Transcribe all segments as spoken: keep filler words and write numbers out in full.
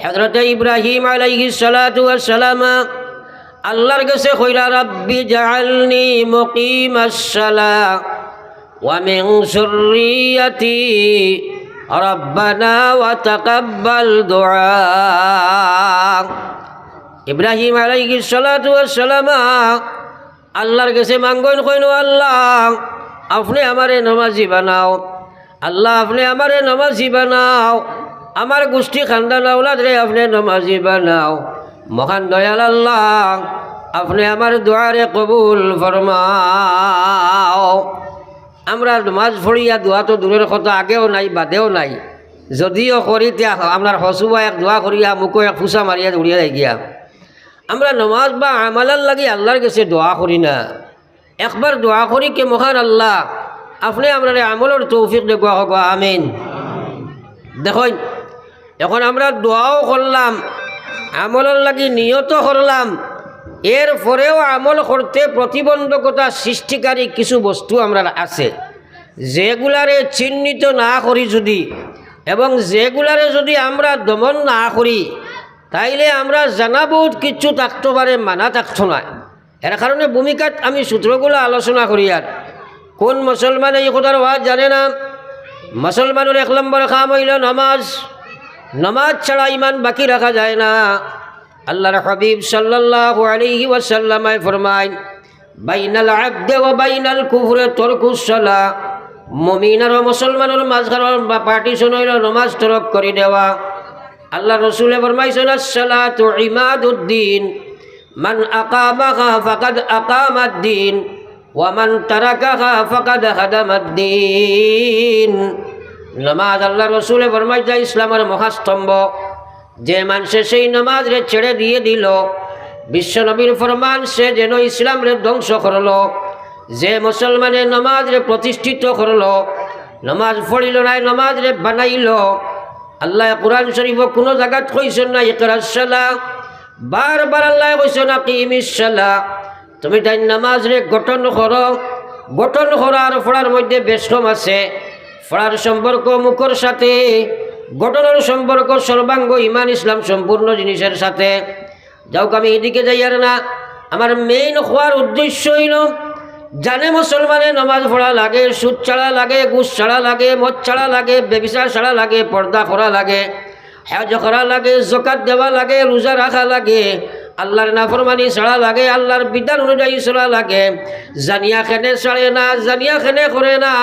হযরতে ইব্রাহিম আলাইহিস সালাতু ওয়াস সালাম আল্লাহর গেছে কইরা, "রাব্বি জাআলনি মুকিমাস সালাহ ওয়া মিন যুররিয়াতি রাব্বানা ওয়া তাকাব্বাল দুআ।" ইব্রাহিম আলাইহিস সালাতু ওয়াস সালাম আল্লাহর গেছে মাঙ্গইন, কইন, "ও আল্লাহ, আপনে আমারে নমাজি বানাও। আল্লাহ, আপনে আমারে নমাজি বানাও। আমার গুষ্টি খান্দান আওলাদরে আপনে নমাজি বানাও। মহান দয়াল আল্লাহ, আপনে আমার দোয়ারে কবুল ফরমাও।" আমরা নমাজ পড়িয়া দোয়া তো দূরের কথা, আগেও নাই, বাদেও নাই। যদিও করি, তে আমরার হসুবা এক দোয়া করিয়া, মুখো এক ফুসা মারিয়া দৌড়িয়া যাই গিয়া। আমরা নমাজ বা আমলর লাগি আল্লাহর গেছে দোয়া করি না। একবার দোয়া করি কে, "মহান আল্লাহ, আপনে আমরারে আমলর তৌফিক দেউক্কা, কউক্কা আমিন।" দেখইন, এখন আমরা দোয়াও করলাম, আমলর লাগি নিয়তও করলাম, এর পরেও আমল করতে প্রতিবন্ধকতা সৃষ্টিকারী কিছু বস্তু আমরার আছে, যেগুলারে চিহ্নিত না করি যুদি, এবং যেগুলারে যুদি আমরা দমন না করি, তাইলে আমরার জানা বউত কিচ্ছু থাকতো পারে, মানা থাকতো নায়। এর কারণে ভূমিকাত আমি সূত্রগুলা আলোচনা করিয়ার। কুন মুসলমানে ই কথার ওয়াজ জানে না? মুসলমানর এক নম্বর কাম অইলো নমাজ। নমাজ ছাড়া ইমান বাকি রাখা যায় না। আল্লাহর হাবিব সাল্লাল্লাহু আলাইহি ওয়াসাল্লামে ফরমাইন, "বাইনাল আবদে ওয়া বাইনাল কুফরে তরকুস সালাহ।" মুমিন আর মুসলমানর মাঝখানর বা partition অইলো নমাজ তরক করি দেওয়া। আল্লাহর রসুলে ফরমাইছইন, "আস-সালাতু ইমাদুদ্দিন, মান আকামাহা ফাকাদ আকামাদ্দিন, ওয়া মান তারাকাহা ফাকাদ হাদামাদ্দিন।" নমাজ, আল্লাহর রসুলে ফরমাইতা, ইসলামর মহাস্তম্ভ। যে মানষে সেই নমাজরে ছেড়ে দিয়ে দিল, বিশ্বনবীর ফরমান, সে যেন ইসলামরে ধ্বংস করলো। যে মুসলমানে নমাজরে প্রতিষ্ঠিত করলো, নমাজ পড়িল নায়, নমাজরে বানাইল। আল্লায় কোরআন শরীফো কুনু জাগাত কইছইন না, "ইকরাস সালাহ।" বারবার আল্লায় কইছইন, "আকিমিস সালাহ।" তুমি তাইন নমাজরে গঠন করো। গঠন করা আর পড়ার মধ্যে বেশ কম আছে। পড়ার সম্পর্ক মুখর সাথে, গঠনর সম্পর্ক সর্বাঙ্গ ইমান ইসলাম সম্পূর্ণ জিনিসের সাথে। যাউক, আমি এদিকে যাইয়ার না। আমার main কওয়ার উদ্দেশ্য অইলো, জানে মুসলমানে নমাজ পড়া লাগে, সুদ ছাড়া লাগে, ঘুষ ছাড়া লাগে, মদ ছাড়া লাগে, ব্যভিচার ছাড়া লাগে, পর্দা করা লাগে, হজ করা লাগে, জকাত দেওয়া লাগে, রোজা রাখা লাগে, আল্লাহর নাফরমানি ছাড়া লাগে, আল্লাহর বিধান অনুযায়ী চলা লাগে। জানিয়া কেনে ছাড়ে না, জানিয়া কেনে করে না,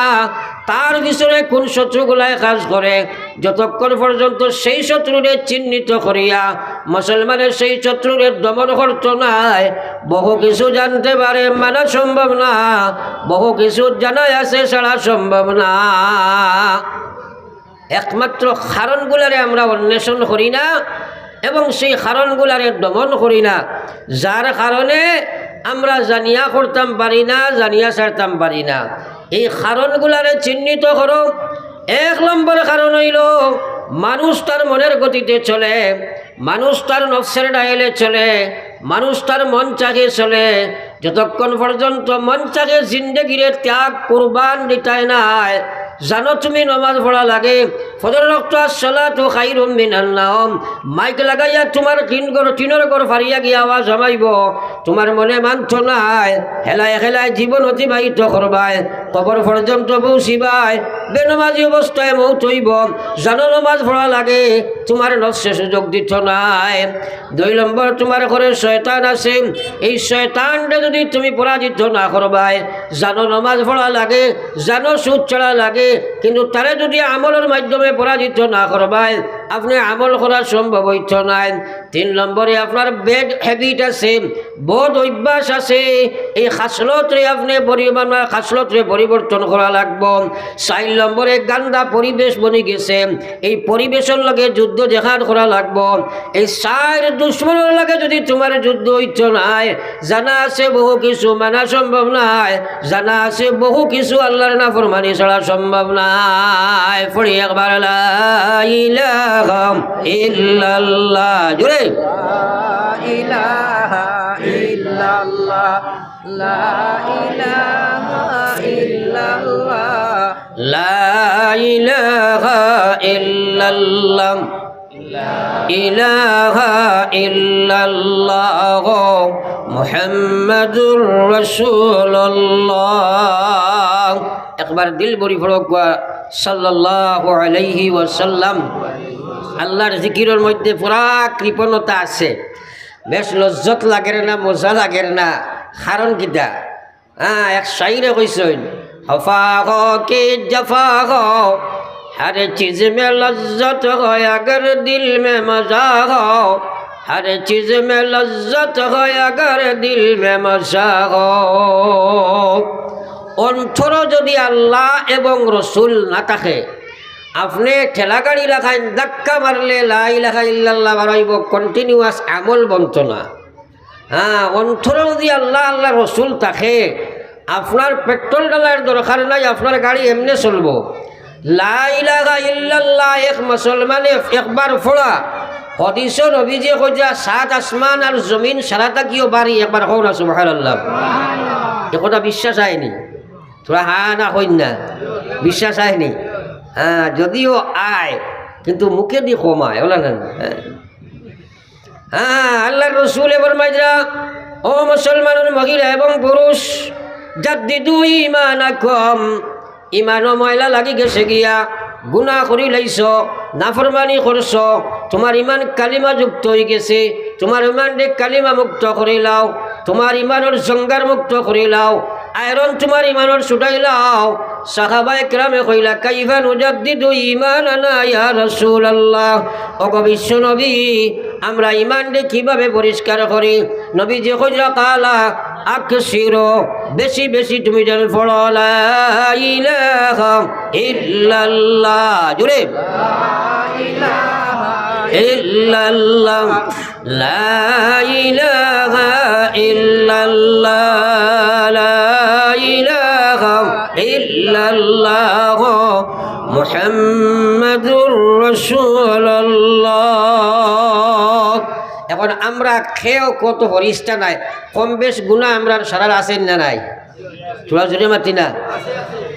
তার পিছনে কুন শত্রুগুলায় কাজ করে, যতক্ষণ পর্যন্ত সেই শত্রুরে চিহ্নিত করিয়া মুসলমানে সেই শত্রুরে দমন করতো নায়, বহু কিছু জানতে পারে, মানা সম্ভব না, বহু কিছু জানাই আছে, ছাড়া সম্ভব না। একমাত্র কারণগুলারে আমরা অন্বেষণ করি না এবং সেই কারণগুলারে দমন করি না, যার কারণে আমরা জানিয়া করতাম পারি না, জানিয়া ছাড়তাম পারি না। এই কারণগুলারে চিহ্নিত করো। এক নম্বর কারণ অইলো, মানুষ তার মনের গতিতে চলে, মানুষ তার নফসের ডায়েলে চলে, মানুষ তার মন চাহে চলে। যতক্ষণ পর্যন্ত মন চাহে জিন্দেগিরে ত্যাগ কুরবান দিতায় নায়, জানো তুমি নমাজ পড়া লাগে। ফজর ওয়াক্ত, "আসসালাতু খাইরুম মিনান নাওম", মাইক লাগাইয়া তুমার টিন ঘর, টিনর ঘর ফারিয়া গিয়া আওয়াজ হামাইবো, তুমার মনে মানতো নায়, হেলায় হেলায় জীবন অতিবাহিত করবায়, কবর পর্যন্ত পৌঁছিবায়, বেনমাজি অবস্থায় মৌত অইবো। জানো নমাজ পড়া লাগে, তুমার নফসে সুযোগ দিতো নায়। দুই নম্বর, তুমার ঘরে শয়তান আছে, এই শয়তানরে যুদি তুমি পরাজিত না করবায়, জানো নমাজ পড়া লাগে, জানো সুদ ছাড়া লাগে, কিন্তু তারে যুদি আমলর মাধ্যমে পরাজিত না করবায়, আপনে আমল করা সম্ভব অইতো নায়। তিন নম্বরে, আপনার bad habit আছে, বদ অভ্যাস আছে, এই খাসলতরে আপনে পরি-, আপনার খাসলতরে পরিবর্তন করা লাগবো। চাইর নম্বরে, গান্দা পরিবেশ বনি গেছে, এই পরিবেশর লগে যুদ্ধ জেহাদ করা লাগবো। এই চাইর দুশমনর লগে যুদি তুমার যুদ্ধ অইতো নায়, জানা আছে বহু কিছু মানা সম্ভব নায়, জানা আছে বহু কিছু আল্লাহর নাফরমানি ছাড়া সম্ভব নায়। পড়ি একবার, লা ইলাহা ইল্লাল্লাহ, জোরে। লা ইলাহা ইল্লাল্লাহ, লা ইলাহা ইল্লাল্লাহ, লা ইলাহা ইল্লাল্লাহ। ইলাহা ইল্লাল্লাহ মুহাম্মাদুর রাসূলুল্লাহ। একবার দিল ভরি পড়ো, সাল্লাল্লাহু আলাইহি ওয়াসাল্লাম। আল্লাহর জিকিরর মধ্যে পুরা কৃপণতা আছে। বেশ লজ্জত লাগের না, মজা লাগের না, কারণ কিতা? হ্যাঁ, এক শাইরে কইছইন, "হফা হো কি জফা হো, হর চিজ মে লজ্জত হো, অগর দিল মে মজা হো, হর চিজ মে লজ্জত হো, অগর দিল মে মজা হো।" অন্তরো যদি আল্লাহ এবং রসুল না থাকে, আপনে ঠেলাগাড়ি লাখান ধাক্কা মারলে লা ইলাহা ইল্লাল্লাহ বারইবো, continuous আমল বনতো না। হ্যাঁ, অন্তরো যদি আল্লাহ, আল্লাহ রসুল থাকে, আপনার পেট্রোল ডালার দরকার নাই, আপনার গাড়ি এমনে চলবো। লা ইলাহা ইল্লাল্লাহ এক মুসলমানে একবার পড়া, হাদিসো নবীজি কইরা সাত আসমান আর জমিন সারা থাকিও বাড়ি, একবার কও না সুবহানাল্লাহ। এ কথা বিশ্বাস অয়নি? থুড়া হা না কইন না, বিশ্বাস অয়নি? হ্যাঁ, যদিও আয়, কিন্তু মুখেদি কম আয়, অলা না? হ্যাঁ। হ্যাঁ, আল্লাহর রসুলে ফরমাইরা, "ও মুসলমানর মহিলা এবং পুরুষ, জাদ্দিদু ঈমানাকুম, ঈমানো ময়লা লাগি গেছে গিয়া, গুনাহ করি লাইছো, নাফরমানি করছো, তুমার ঈমান কালিমা যুক্ত অই গেছে, তুমার ঈমানরে কালিমা মুক্ত করি লাও, তুমার ঈমানর জঙ্গার মুক্ত করি লাও, আয়রন তুমার ঈমানর ছুটাই লাও।" সাহাবায়ে কেরামে কইলা, "কাইফা নুজাদ্দিদু ঈমানানা ইয়া রাসূলুল্লাহ?" ওগো বিশ্ব নবী, আমরা ঈমানরে কিভাবে পরিষ্কার করি? নবীজি কইরা, "ক্বালা আকসিরু, বেশি বেশি তুমি যেন পড়ো, লা ইলাহা ইল্লাল্লাহ।" জোরে। ইল্লাল্লাহ। লা ইলাহা ইল্লাল্লাহ, লা ইলাহা ইল্লাল্লাহ, মুহাম্মাদুর রাসূলুল্লাহ। এখন আমরা কেউ কত ফিরিস্তা নাই, কম বেশ গুনাহ আমরার সারার আছে না নাই? থুড়া জোরে মাতি না।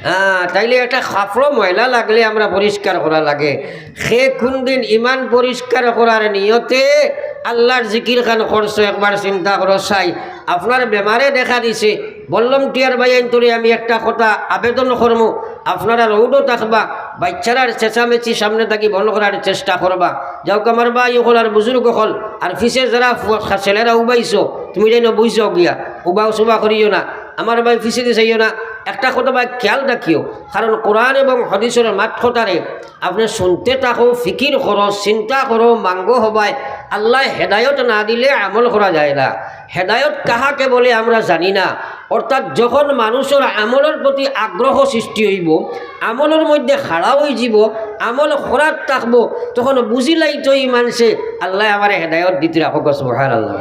হ্যাঁ, তাইলে একটা কাপড়ো ময়লা লাগলে আমরা পরিষ্কার করা লাগে। কে কুনদিন ইমান পরিষ্কার করার নিয়তে আল্লাহর জিকির খান করছো, একবার চিন্তা করো চাই। আপনার বেমারে দেখা দিছে, বললাম, "টিয়ার ভাইয়াইন্তরে আমি একটা কথা আবেদন করমু, আপনারা রোডো থাকবা, বাচ্চারার চেঁচামেচি সামনে থাকি বন্ধ করার চেষ্টা করবা। যাউক আমার ভাই অকল আর বুজুর্গ অকল, আর পিছে যারা ফু-, ছেলেরা উবাইছো, তুমি যেন বুঝছো গিয়া, উবাও সুবা করিও না।" আমার ভাই পিছেদি চাইও না, একটা কথা ভাই খেয়াল রাখিও, কারণ কোরআন এবং হাদিসর মাত কথারে আপনে শুনতে থাকো, ফিকির করো, চিন্তা করো, মাঙ্গো হবায়। আল্লায় হেদায়ত না দিলে আমল করা যায় না। হেদায়ত কাহাকে বলে আমরা জানি না। অর্থাৎ যখন মানুষর আমলর প্রতি আগ্রহ সৃষ্টি অইবো, আমলর মধ্যে খাড়া অইযিবো, আমল করাত থাকবো, তখন বুঝিলাইতো ই মানষে আল্লায় আমারে হেদায়ত দিতরা। সুবহানাল্লাহ।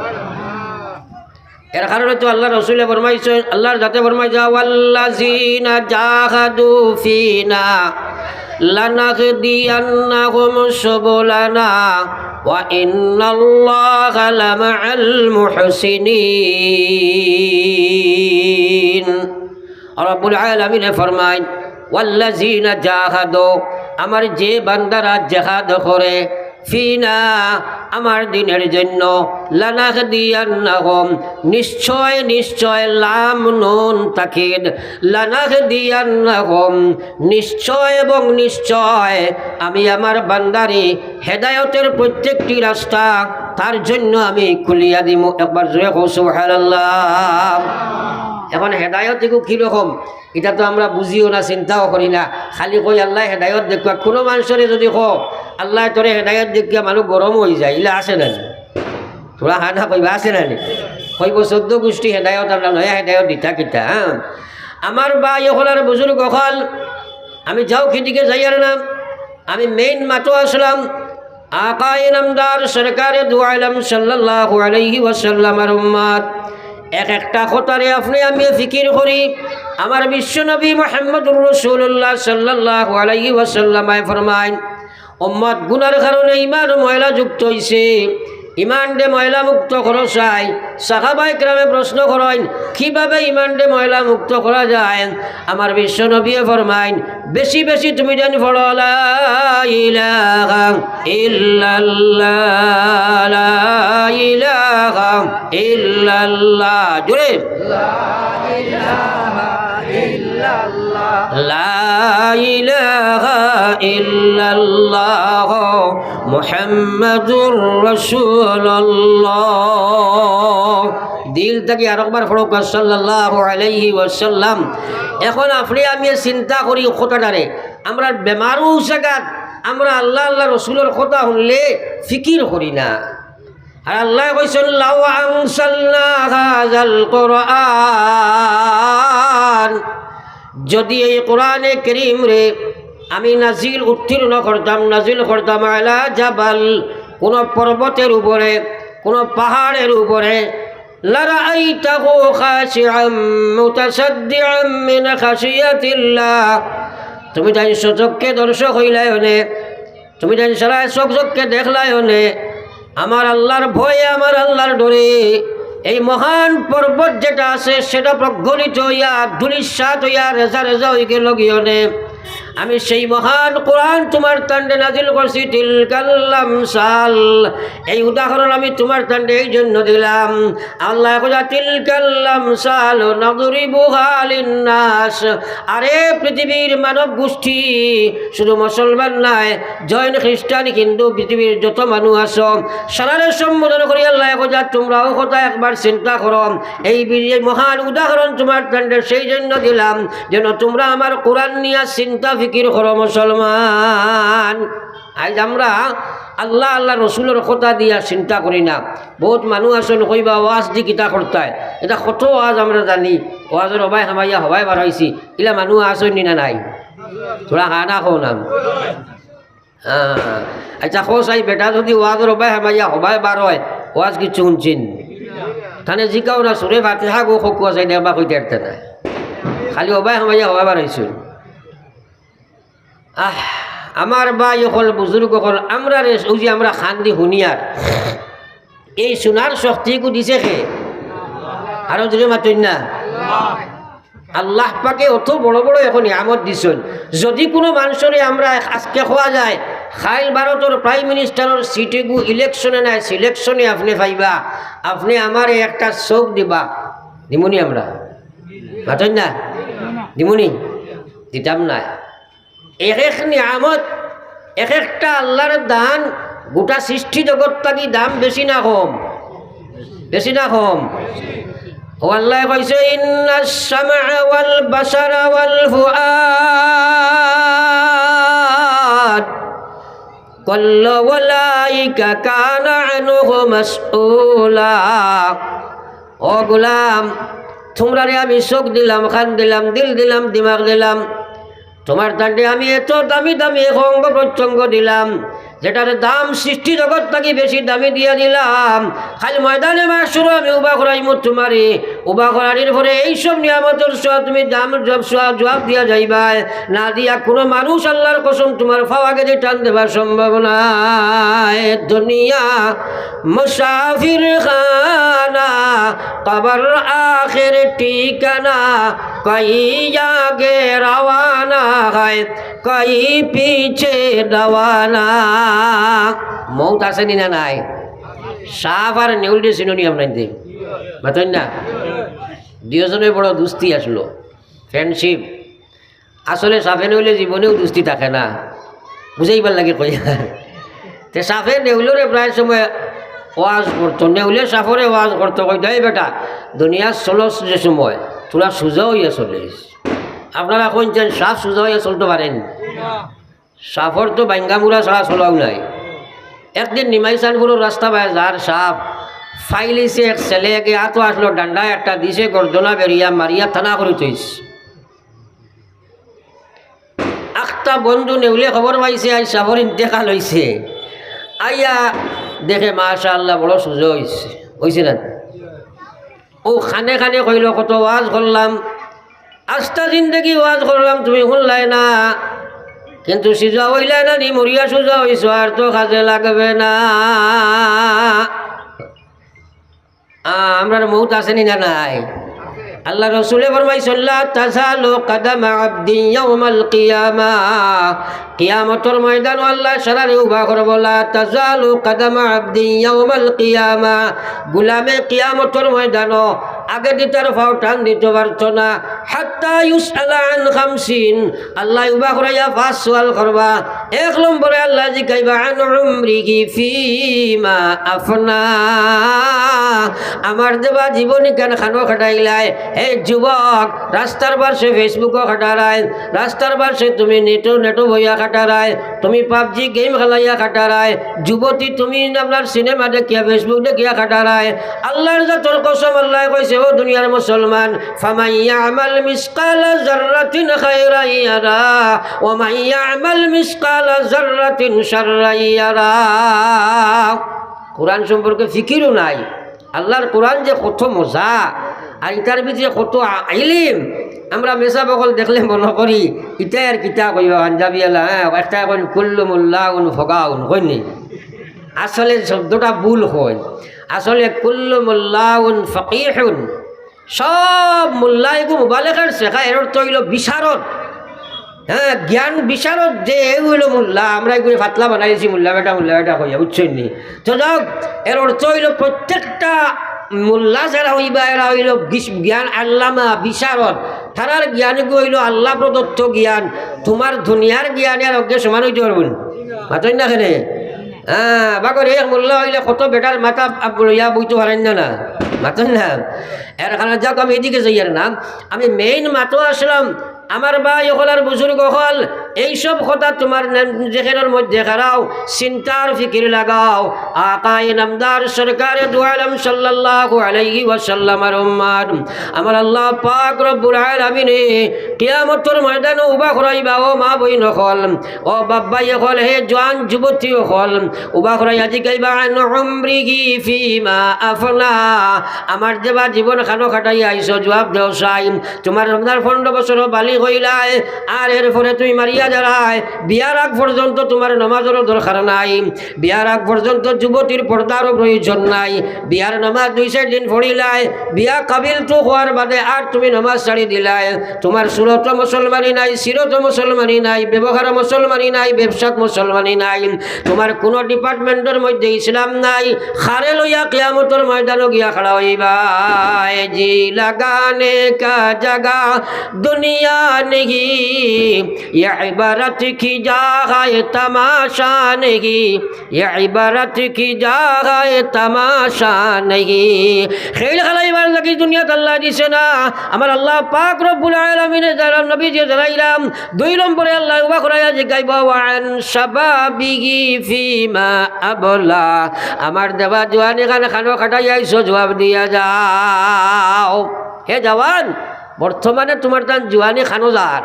এর কারণে তো আল্লাহর রসুলে ফরমাইছইন, আল্লাহর জাতে ফরমাইছইন, "ওয়াল্লাযীনা জাহাদু ফীনা লানাহদিয়ান্নাহুম সুবুলানা ওয়া ইন্নাল্লাহা লামাআল মুহসিনিন।" রব্বুল আলামিনে ফরমাইন, "ওয়াল্লাযীনা জাহাদু", আমার যে বান্দারা জেহাদ করে, "ফীনা", আমার দ্বীনের জন্য, "লানাহদিয়ান্নাহুম", নিশ্চয়, নিশ্চয়, লাম নুন তাকিদ, "লানাহদিয়ান্নাহুম", নিশ্চয় এবং নিশ্চয় আমি আমার বান্দারে হেদায়তের প্রত্যেকটি রাস্তা তার জন্য আমি খুলিয়া দিমু। একবার জোরে কও সুবহানাল্লাহ। এখন হেদায়ত এগু কিরকম? ইটা তো আমরা বুঝিও না, চিন্তাও করি না, খালি কই, "আল্লায় হেদায়ত দেউক্কা।" কুনু মানষরে যুদি কও, "আল্লায় তোরে হেদায়ত দেউক্কা", মানুষ গরম অইযায়, ইলা আছে না নি? থুড়া হা না কইবা, আছে না নি? কইবো, "চৌদ্দ গুষ্টি হেদায়ত, আমরা নয়া হেদায়ত দিতা কিতা?" হ্যাঁ, আমার ভাই অকল আর বুজুর্গ অকল, আমি যাউক হিদিকে যাইয়ার না, আমি মেইন মাতো আছলাম। আকায়ে নামদার সরকারে দু আলম সাল্লাল্লাহু আলাইহি ওয়াসাল্লামর উম্মত, এক একটা কথারে আপনে আমি ফিকির করি। আমার বিশ্ব নবী মুহাম্মদুর রাসূলুল্লাহ সাল্লাল্লাহু আলাইহি ওয়াসাল্লামে ফরমাইন, উম্মত গুনার কারণে ইমান ময়লা যুক্ত অইছে, ইমানরে ময়লা মুক্ত করো চাই। সাহাবায়ে কেরামে প্রশ্ন করইন, "কিভাবে ইমানরে ময়লা মুক্ত করা যায়?" আমার বিশ্ব নবীয়ে ফরমাইন, "বেশি বেশি তুমি যেন পড়ো, লা ইলাহা ইল্লাল্লাহ, লা ইলাহা ইল্লাল্লাহ।" জোরে। লা ইলাহা ইল্লাল্লাহ মুহাম্মাদুর রাসূলুল্লাহ। দিল থাকি আরকবার পড়ুক্কা, সাল্লাল্লাহু আলাইহি ওয়াসাল্লাম। এখন আপনে আমি চিন্তা করি কথাটারে, আমরার বেমারও জাগাত আমরা আল্লাহ, আল্লাহ রসুলর কথা হুনলে ফিকির করি না। আর আল্লায় কইছইন, "লাউ আনজালনা হাযাল কুরআন", যদি এই কোরআনে করিমরে আমি নাজিল, উত্তীর্ণ করতাম, নাজিল করতাম, "আলা জাবাল", কোনো পর্বতের উপরে, কোনো পাহাড়ের উপরে, "লারাআইতাহু খাশিআম মুতাসাদ্দিআম মিন খাশিয়াতিল্লাহ", তুমি তাইন স্বচক্ষে দর্শক অইলায় অনে, তুমি তাইন সারা চোখ চোখকে দেখলায় অনে, আমার আল্লাহর ভয়ে, আমার আল্লাহর ডরে এই মহান পর্বত যেটা আছে, সেটা প্রজ্বলিত অইয়া, ধূলিসাৎ অইয়া, রেজা রেজা অইগেলোগি অনে। আমি সেই মহান কোরআন তুমার তান্ডে নাজিল করছি, তিলকাল আমসাল, এই উদাহরণ আমি তুমার তান্ডে এই জন্য দিলাম। আল্লায় কইরা, "তিলকাল আমসাল নাদরিবুহা লিন্নাস।" আরে পৃথিবীর মানব গোষ্ঠী, শুধু মুসলমান নায়, জৈন, খ্রিস্টান, হিন্দু, পৃথিবীর যত মানুষ আছো, সারারে সম্বোধন করি আল্লায় কইরা, "তুমরাও কথা একবার চিন্তা করো, এই বি-, এই মহান উদাহরণ তুমার তান্ডে সেই জন্য দিলাম, যেন তুমরা আমার কোরআন নিয়া চিন্তা ফিকির করো মুসলমান।" আইজ আমরা আল্লাহ, আল্লাহ রসুলর কথা দিয়া চিন্তা করি না। বউত মানুষ আছইন কইবা, "ওয়াজ দি কিতা করতায়?" ইতা কত ওয়াজ আমরা জানি, ওয়াজর হবায় হামাইয়া হবায় বারইছি, ইলা মানুষ আছইন নি না নাই? থুড়া হা না কও না। হ্যাঁ। আচ্ছা, কও চাই, বেটা যদি ওয়াজর হবায় হামাইয়া হবায় বারয়, ওয়াজ কিচ্ছু হুনছইন? তানে জিকাও না, সুরে ফাতিহা গো খকুয়া চাই দেখবা কইতে পারতে না। খালি হবায় হামাইয়া হবায় বারইছইন। আহ, আমার ভাই অকল, বুজুর্গ অকল, আমরারে অউ যে আমরা কান দি হুনিয়ার, এই হুনার শক্তিগু দিছে কে? আরো জোরে মাতইন না। আল্লাহ পাকে অত বড় বড় এখন নিয়ামত দিছইন। যদি কুনু মানষরে আমরা আজকে কওয়া যায়, কাইল ভারতর প্রাইম মিনিস্টারর সিটগু ইলেকশনে নায়, সিলেকশনে আপনে পাইবা, আপনে আমারে একটা চোখ দিবা, দিমুনি আমরা? মাতইন না? দিমুনি? দিতাম নায়। এক এক নিয়ামত, এক একটা আল্লাহর দান, গোটা সৃষ্টি জগৎ থাকি দাম বেশি না কম? বেশি না কম? ও আল্লায় কইছে, "ইন্নাস সামআ ওয়াল বাসারা ওয়াল ফুআদ কুল্লু উলাইকা কানা আনহু মাসউলা।" ও গোলাম, তুমরারে আমি চোখ দিলাম, কান দিলাম, দিল দিলাম, দিমাগ দিলাম, তুমার তান্ডে আমি এত দামি দামি এক অঙ্গ প্রত্যঙ্গ দিলাম, যেটার দাম সৃষ্টি জগৎ থাকি বেশি দামি দিয়া দিলাম। কাইল ময়দানে মাহশরো আমি উবা করাইমু তুমারে, উবা করানির পরে এইসব নিয়ামতর সওয়াব তুমি দাম জব-, সওয়াব জবাব দিয়া যাইবায়, না দিয়া কুনু মানুষ আল্লাহর কসম তুমার পাও আগেদি টান দেবার সম্ভব নায়। দুনিয়া মুসাফির খানা, কবর আখের ঠিকানা, কই আগে রওয়ানা হয়, কই পিছে রওয়ানা। মউত আছে নি না নাই? সাপ আর নেউলরে চিনো নি আপনাইনতে? মাতইন না? দুইওজনর বড় দুস্তি আছলো, friendship। আসলে সাপে নেউলে জীবনেও দুস্তি থাকে না, বুঝাইবার লাগি কইয়ার। তে সাপে নেউলরে প্রায় সময় ওয়াজ করতো, নেউলে সাপরে ওয়াজ করতো, কইতো, "এই বেটা, দুনিয়াত চলস যে সময়, থুড়া সুজা অইয়া চলিস।" আপনারা কইন যেন সাপ সুজা অইয়া চলতো পারেনি? সাপর তো বাইঙ্গা মুড়া ছাড়া চলাও নাই। একদিন নিমাইচানপুরর রাস্তা বায় যার সাপ, ফাইলিছে এক ছেলে, একে আতো আছলো, ডান্ডা একটা দিছে, গর্দনা বেরিয়া মারিয়া থানা করি থইছে। আখতা বন্ধু নেউলে খবর পাইছে, আইজ সাপর ইন্তেকাল অইছে। আইয়া দেখে, মাশাআল্লাহ, বড় সুজা অইছে, অইছে না? ও খানে খানে কইলো, "কত ওয়াজ করলাম, আস্তা জিন্দেগি ওয়াজ করলাম, তুমি হুনলায় না।" কিন্তু সিজা অইলা না নি, মরিয়া সুজা অইছো, আর তো কাজে লাগবে না। আ, আমরার মউত আছে নি না নাই? আল্লার রসুলে ফরমাইছইন, "লা তাজালু কাদামা আবদিন ইয়াউমাল কিয়ামা।" কিয়ামতর ময়দানো আল্লায় সারারে উবা করবো, "লা তাজালু কাদামা আবদিন ইয়াউমাল কিয়ামা।" গুলামে কিয়ামতর ময়দানো আগেদি তার পাও টান দিতো পারতো না। হাত্তা ইউসআলা আন খামসিন, আল্লায় উবা করাইয়া পাঁচ সওয়াল করবা। এক নম্বরে আল্লায় জিকাইবা, "আন উমরিহি ফিমা আফনা।" আমার দেবা জীবন ইখান খানো খাটাইলায়? হে যুবক, রাস্তার পাশে Facebook-ও খাটারায়, রাস্তার পাশে তুমি নেটো, নেটো বইয়া খাটারায়, তুমি PUBG game খেলাইয়া খাটারায়, যুবতী তুমি আপনার সিনেমা দেখিয়া, Facebook দেখিয়া খাটারায়। আল্লার জাতর কসম, আল্লায় কইছে, ও দুনিয়ার মুসলমান, "ফামান ইয়ামাল মিসকালা জাররাতিন খায়রান ইয়ারা, ওয়া মান ইয়ামাল মিসকালা জাররাতিন শাররান ইয়ারা।" কোরআন সম্পর্কে ফিকিরও নাই। আল্লার কোরআন যে কত মজা, আর ইতার ভিতরে কত আ-, ইলিম। আমরা মেসাব অকল দেখলে মনো করি, ইতায় আর কিতা কইবা, পাঞ্জাবি আলা, হ্যাঁ, একটা কইন, "কুল্লু মুল্লাউন ফগাউন", কইন নি? আসলে শব্দটা ভুল কইন। আসলে কুল্লু মুল্লাউন ফাকিহুন। সব মুল্লা এগু মুবালেগার শেখা, এর অর্থ অইলো বিশারদ। হ্যাঁ, জ্ঞান বিশারদ যে, এ অইলো মুল্লা। আমরা এগুরে ফাতলা বানাইছি, মুল্লা বেটা, মুল্লা বেটা কইয়া, বুঝছইন নি? তো যাউক, এর অর্থ অইলো প্রত্যেকটা মুল্লা যারা অইবা, এরা অইলো গিস-, জ্ঞান আল্লামা, বিশারদ। তারার জ্ঞান এগু অইলো আল্লা প্রদত্ত জ্ঞান। তুমার দুনিয়ার জ্ঞানে আর অজ্ঞে সমান অইতে পারবো না। মাতইন না কেনে? হ্যাঁ, বাগর এক মুল্লা অইলে কত বেটার মাথা আপ-, লইয়া বইতে পারেন না, না? মাতইন না? এর কারণে যাউক, আমি এদিকে যাইয়ার না। আমি main মাতো আসলাম, আমার ভাই অকল আর বুজুর্গ অকল, এইসব কথা তুমার নেম-, জেহেনর মধ্যে খাড়াও, চিন্তার ফিকির লাগাও। আকায়ে নামদার সরকারে দু আলম সাল্লাল্লাহু আলাইহি ওয়াসাল্লামর উম্মত, আমার আল্লাহ পাক রব্বুল আলামিনে কিয়ামতর ময়দানো উবা করাইবা, ও মা বইন অকল, ও বাপ ভাই অকল, হে জোয়ান যুবতী অকল, উবা করাইয়া জিকাইবা, "আন উমরিহি ফিমা আফনা।" আমার দেবা জীবন খানো খাটাইয়া আইছো, জুয়াব দেও চাই। তুমার, তুমার পনরো বছরো বালিগ অইলায়, আর এরপরে তুমি মারিয়া যারায়, বিয়ার আগ পর্যন্ত তুমার নমাজরও দরকার নাই, বিয়ার আগ পর্যন্ত যুবতীর পর্দারও প্রয়োজন নাই। বিয়ার নমাজ দুই চাইর দিন পড়িলায়, বিয়া কাবিল তো অওয়ার বাদে আর তুমি নমাজ ছাড়ি দিলায়। তুমার সুরত মুসলমানি নাই, সিরত মুসলমানি নাই, ব্যবহার মুসলমানি নাই, ব্যবসাত মুসলমানি নাই, তুমার কুনু department-র মধ্যে ইসলাম নাই। কারে লইয়া কিয়ামতর ময়দানো গিয়া খাড়া অইবায়? জি লাগানে কা জাগা দুনিয়া নেহি, ইয়ে ইবারত কি জাগায় তামাশা নেহি, ইয়ে ইবারত কি জাগায় তামাশা নেহি। খেল খেলাইবার লাগি দুনিয়াত আল্লায় দিছে না। আমার আল্লাহ পাক রব্বুল আলামিনে যারা নবীজি জানাইলাম, দুই নম্বরে আল্লায় উবা করাইয়া জিকাইবা, "ওয়া আন শাবাবিহি ফিমা আবলা।" আমার দেবা জোয়ানি খান খানো খাটাই আইছো, জুয়াব দিয়া যাও। হে জওয়ান, বর্তমানে তুমার তান জোয়ানি খানো যার।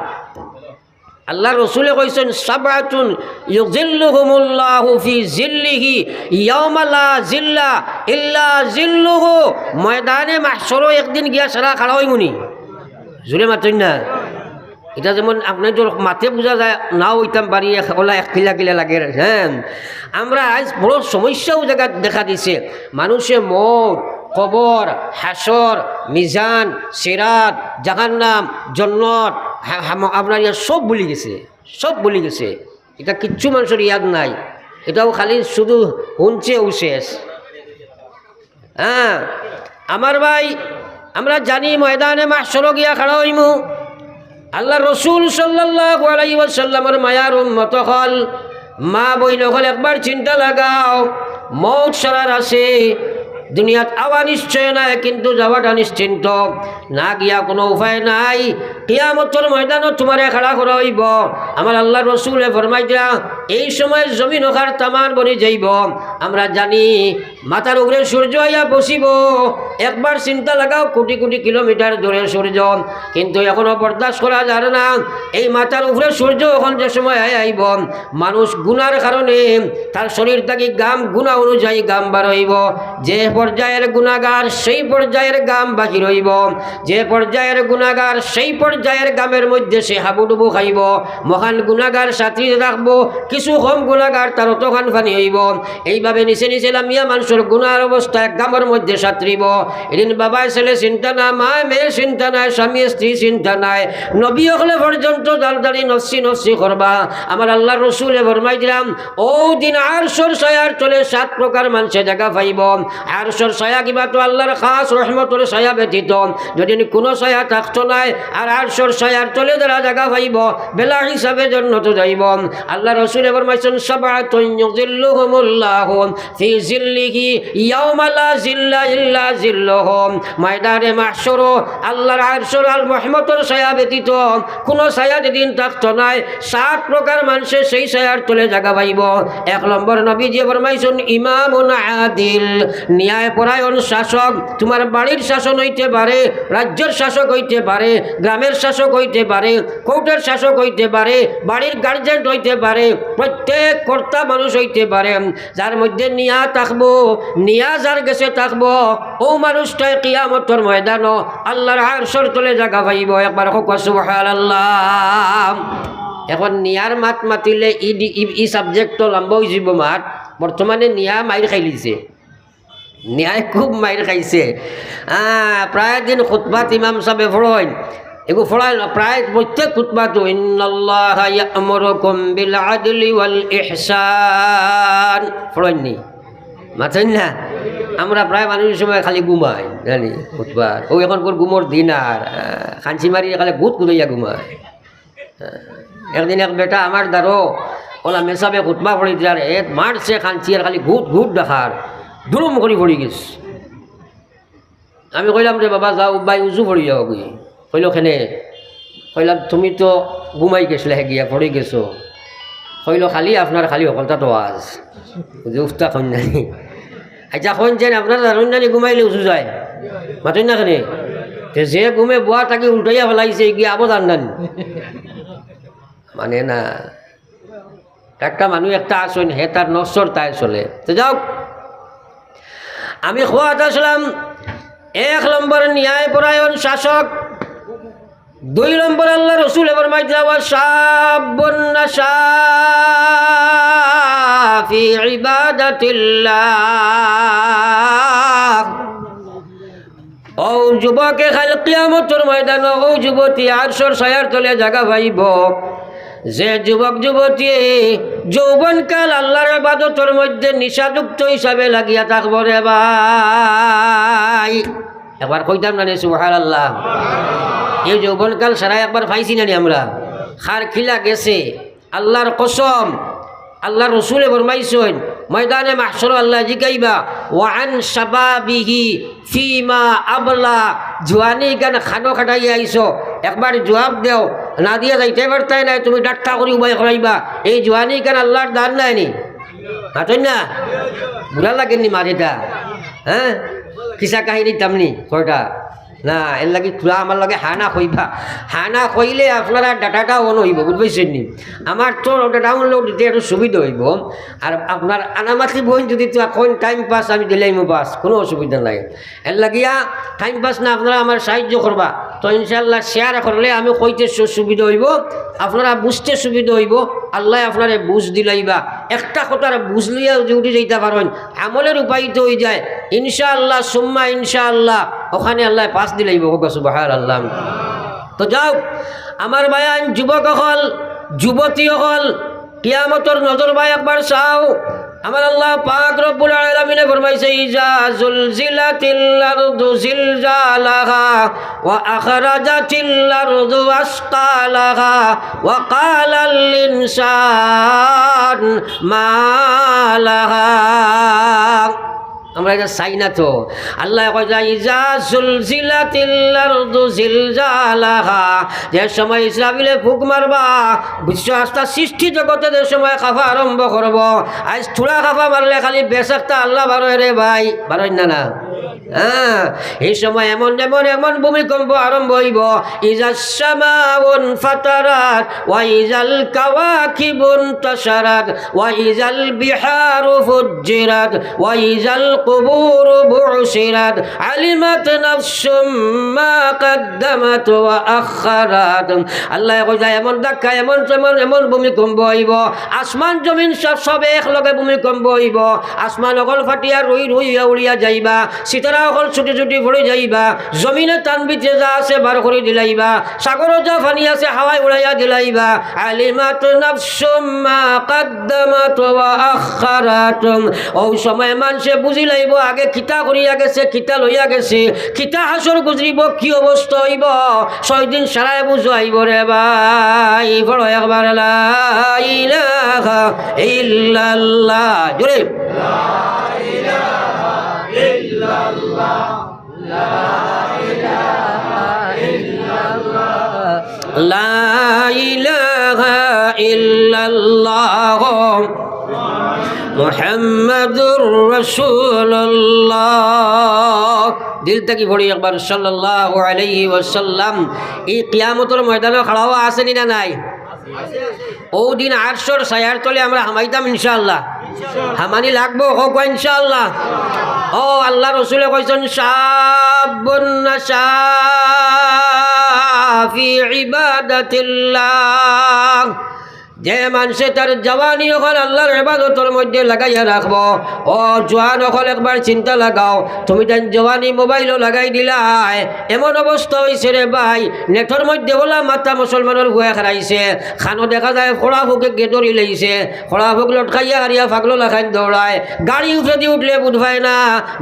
আল্লার রসুলে কইছইন, "সাবআতুন ইউযিল্লুহুমুল্লাহু ফি জিল্লিহি ইয়াওমা লা জিল্লা ইল্লা জিল্লুহু।" ময়দানে মাহশরো একদিন গিয়া সারা খাড়া অইমুনি। জুরে মাতইন না। ইটা যেমন আপনে জোর মাতে বুঝা যায়, নাও অইতাম পারি, এক, অলা এক কিলা কিলা লাগের, হ্যাঁ। আমরা আইজ বড় সমস্যা অউ জাগাত দেখা দিছে। মানুষে মউত, কবর, হাশর, মিজান, সিরাত, জাহান্নাম, জন্নত, হা-, হাম-, আপনার ইয়া সব ভুলি গেছে, সব ভুলি গেছে। ইটা কিচ্ছু মানুষর ইয়াদ নাই, ইটাও খালি শুধু হুনছে অউ শেষ। হ্যাঁ, আমার ভাই, আমরা জানি ময়দানে মাহশরো গিয়া খাড়া অইমু। আল্লার রসুল সাল্লাল্লাহু আলাইহি ওয়াসাল্লামর মায়ার উম্মত অকল, মা বইন অকল, একবার চিন্তা লাগাও, মউত সারার আছে, দুনিয়াত আওয়া নিশ্চয় নাই, কিন্তু যাওয়াটা নিশ্চিন্ত, না গিয়া কুনু উপায় নাই। কিয়ামতর ময়দানো তুমারে খাড়া করা অইবো। আমার আল্লার রসুলে ফরমাইতরা, এই সময় জমিন অখান তামার বনি যাইবো। আমরা জানি মাথার উপরে সূর্য আইয়া বসিবো। একবার চিন্তা লাগাও, কোটি কোটি কিলোমিটার দূরে সূর্য, কিন্তু এখনো বরদাস্ত করা যার না। এই মাথার উপরে সূর্য অখন যে সময় আই-, আইবো, মানুষ গুনার কারণে তার শরীর থাকি ঘাম, গুনা অনুযায়ী ঘাম বার অইবো। যে পর্যায়ের গুনাগার সেই পর্যায়ের গাম বাহির অইবো, যে পর্যায়ের গুনাগার সেই পর্যায়ের গামের মধ্যে সে হাবুডুবু খাইবো। মহান গুনাগার সাথী রাখবো, কিছু কম গুনাগার তার অতখান পানি অইবো। এইভাবে নিচে নিচে লামিয়া মানষর গুনার অবস্থা এক গামর মধ্যে সাঁতরিবো। এদিন বাবায় ছেলে চিন্তা না, মায় মেয়ে চিন্তা নাই, স্বামী স্ত্রী চিন্তা নাই, নবী অকলে পর্যন্ত দালদালি নফসি নফসি করবা। আমার আল্লার রসুলে ফরমাই দিলাম, অউ দিন আরশর ছায়ার তলে সাত প্রকার মানষে জাগা পাইবো। আরশর ছায়া কিবা তো আল্লার খাস রহমতর ছায়া ব্যতীত যেদিন কুনু ছায়া থাকতো নায়। আর আরশর ছায়ার তলে যারা জাগা পাইবো, বেলা হিসাবে জন্নতো যাইবো। আল্লার রসুলে ফরমাইছইন, সাবআতুন ইউযিল্লুহুমুল্লাহু ফি জিল্লিহি ইয়াওমা লা জিল্লা ইল্লা জিল্লুহু। ময়দানে মাহশরো আল্লার আরশর আল রহমতর ছায়া ব্যতীত কুনু ছায়া যেদিন থাকতো নায়, সাত প্রকার মানষে সেই ছায়ার তলে জাগা পাইবো। এক নম্বর নবীজিয়ে ফরমাইছইন, ইমামুন আদিল, ন্যায়পরায়ণ শাসক। তুমার বাড়ির শাসন অইতে পারে, রাজ্যর শাসক অইতে পারে, গ্রামের শাসক অইতে পারে, কোর্টের শাসক অইতে পারে, বাড়ির গার্জেন অইতে পারে, প্রত্যেক কর্তা মানুষ অইতে পারে, যার মধ্যে নিয়া থাকবো, নিয়া যার গেছে থাকবো, অউ মানুষটায় কিয়ামতর ময়দানো আল্লার আরশর তলে জাগা পাইবো। একবার কউক্কা সুবহানাল্লাহ। এখন নিয়ার মাত মাতিলে ই ডি-, ই, ই সাবজেক্ট তো লম্বা অইযিবো মাত। বর্তমানে নিয়া মাইর খাইলিছে, নিয়ায় খুব মাইর খাইছে। আহ, প্রায় দিন খুতবাত ইমাম সাবে ফড়ইন, এগু ফড়াইল প্রায় প্রত্যেক খুতবাতো, ইন্নাল্লাহা ইয়া'মুরুকুম বিল আদলি ওয়াল ইহসান। ফড়ইন নি? মাতইন না? আমরা প্রায় মানুষর সময় খালি ঘুমাই, জানি, খুতবা। অউ এখনকার ঘুমর দিন আর, আহ, খাঞ্চি মারি খালি গুত গুতাইয়া ঘুমাই। আহ, একদিন এক বেটা আমার দ্বারো, অলা মেসাবে খুতবা ফড়িত আর এত মারছে খাঞ্চি আর খালি গুত গুত ডাকার, দুরুম করি ফড়ি গেছে। আমি কইলাম, "রে বাবা, যাও, উবাই উজু ফড়ি যাও গি।" কইলো, "কেনে?" কইলাম, "তুমি তো ঘুমাই গেছলায়, হে গিয়া ফড়ি গেছো।" কইলো, "খালি আপনার খালি হকলতা তো আজ।" বুঝি উফতা কইন নানি। আচ্ছা, কইন যেন আপনার জানইন নানি ঘুমাইলে উজু যায়? মাতইন না কেনে? তে যে ঘুমে বুয়া তাকে উল্টাইয়া ফেলাইছে, গিয়া আবো জান নানি। মানে না। একটা মানুষ একটা আছইন, হে তার নফসর তায় চলে। তো যাউক, আমি কওয়াত আছলাম, এক নম্বর ন্যায়পরায়ণ শাসক, দুই নম্বর আল্লার রসুলে ফরমাইতরা, "ওয়া শাব্বুন নাশা ফি ইবাদাতিল্লাহ।" অউ যুবকে কাইল কিয়ামতর ময়দানো অউ যুবতী আরশর ছায়ার তলে জাগা পাইবো। যে যুবক যুবতী যৌবনকাল আল্লার ইবাদতর মধ্যে নিশাযুক্ত হিসাবে লাগিয়া থাকবো রে ভাই। একবার কইতাম না নি সুবহানাল্লাহ? এই যৌবনকাল সারা একবার পাইছি না নি আমরা? কার কিলা গেছে? আল্লার কসম, আল্লার রসুলে ফরমাইছইন, ময়দানে মাহশরো আল্লায় জিকাইবা, "ওয়া আন শাবাবিহি ফিমা আবলা", জুয়ানি কান খানো কাটাইয়া আইছো, একবার জুয়াব দেও, না দিয়া যাইতায় পারতায় নায়, তুমি ডাট্টা করি উবাই করাইবা, এই জুয়ানি কান আল্লার দান নায় নি? মাতইন না? বুড়া লাগের নি মাত ইটা? হ্যাঁ? কিসা কাহিনী তামনি কয়টা? না, এরলাগি থুড়া আমার লগে হা না কইবা। হা না কইলে আপনারার ডাটাটা on অইবো, বুঝ পাইছইন নি? আমার তো ওটা download দিতে একটু সুবিধা অইবো। আর আপনার আনামাতি বইন যদি তো এখন time pass আমি দিলাইমু বাস, কুনু অসুবিধা নাই। এরলাগিয়া time pass না, আপনারা আমার সাহায্য করবা। তো ইনশাআল্লাহ share করলে আমি কইতে সু-, সুবিধা অইবো, আপনারা বুঝতে সুবিধা অইবো, আল্লায় আপনারে বুঝ দিলাইবা। একটা কথার বুঝ লইয়া যদি উঠি যাইতা পারইন, আমলে রূপায়িত অইযায়, ইনশাআল্লাহ, সুম্মা ইনশাআল্লাহ, অখানে আল্লায় pass দিলাইবো। কউক্কা সুবহানাল্লাহ। তো যাউক, আমার ভাইয়াইন, যুবক অকল, যুবতী অকল, কিয়ামতর নজর বায় একবার চাও। আমার আল্লাহ পাক রব্বুল আলামিনে ফরমাইছে, "ইজা জুলজিলাতিল আরদু জিলজালাহা ওয়া আখরাজাতিল আরদু আসকালাহা ওয়া ক্বালাল ইনসান মা লাহা।" আমরা ইটা চাই না তো। আল্লায় কয় যে, "ইজা জুলজিলাতিল আরদু জিলজালাহা।" যে সময় ইসরাফিলে ফুক মারবা, বিশ্ব আস্তা সৃষ্টি জগতে যে সময় কাঁপা আরম্ভ করবো, আইজ থুড়া কাঁপা মারলে খালি বেশ একটা আল্লাহ বারয় রে ভাই, বারইন না না? হ্যাঁ, এই সময় এমন, এমন, এমন ভূমিকম্প আরম্ভ হইব, ইজাস সামাউন ফাতারাত, ওয়া ইজাল কাওয়াকিবুন তাশারাত, ওয়া ইজাল বিহারু ফুজ্জিরাত, ওয়া ইজাল কুবুরু বুসিরাত, আলিমাত নাফসুম মা কাদ্দামাত ওয়া আখখারাত। আল্লায় কইতা, এমন ধাক্কা, এমন, এমন, এমন ভূমিকম্প হইব, আসমান জমিন সব, সব এক লগে ভূমিকম্প হইব, আসমান অকল ফাটিয়া রুই রুই হইয়া উড়িয়া যাইবা, সিতারা অকল ছুটি ছুটি পড়ি যাইবা, জমিনে তান ভিতরে যা আছে বার করি দিলাইবা, সাগরো যা পানি আছে হাওয়ায় উড়াইয়া দিলাইবা। আলিমাত নাফসুম মা কাদ্দামাত ওয়া আখখারাত। অউ সময় মানষে বুঝিলাইব আগে কিতা করিয়া গেছে, কিতা লইয়া গেছে, কিতা হাশর গুজরিব, কি অবস্থা হইব। ছয় দিন সারায় বুঝাইব রে ভাই। পড়ো একবার লা ইলাহা ইল্লাল্লাহ। জোরে। লা ইলাহা ইল্লাল্লাহ মুহাম্মাদুর রাসূলুল্লাহ। দিল থাকি পড়ি একবার সাল্লাল্লাহু আলাইহি ওয়াসাল্লাম। এই কিয়ামতর ময়দানো খাড়া অওয়া আছে নি না নাই? অউ দিন আরশর ছায়ার তলে আমরা হামাইতাম ইনশাআল্লাহ। হামানি লাগবো, কউক্কা ইনশাআল্লাহ। ও আল্লার রসুলে কইছইন, "শাব্বুন নাশা ফি ইবাদাতিল্লাহ।" যে মানষে তার জওয়ানি অকল আল্লার ইবাদতর মধ্যে লাগাইয়া রাখবো, ও জোয়ান অকল একবার চিন্তা লাগাও, তুমি তাইন জওয়ানি মোবাইলো লাগাই দিলায়, এমন অবস্থা হইছে রে ভাই, নেটর মধ্যে অলা মাতা মুসলমানর পুয়ায় খাড়াইছে, কানো দেখা যায় খড়া ফুকে গেদরি লইছে, খড়া ফুক লটকাইয়া হারিয়া পাগলো লাখান দৌড়ায়, গাড়ি উপরেদি উঠলে বুঝ পায় না,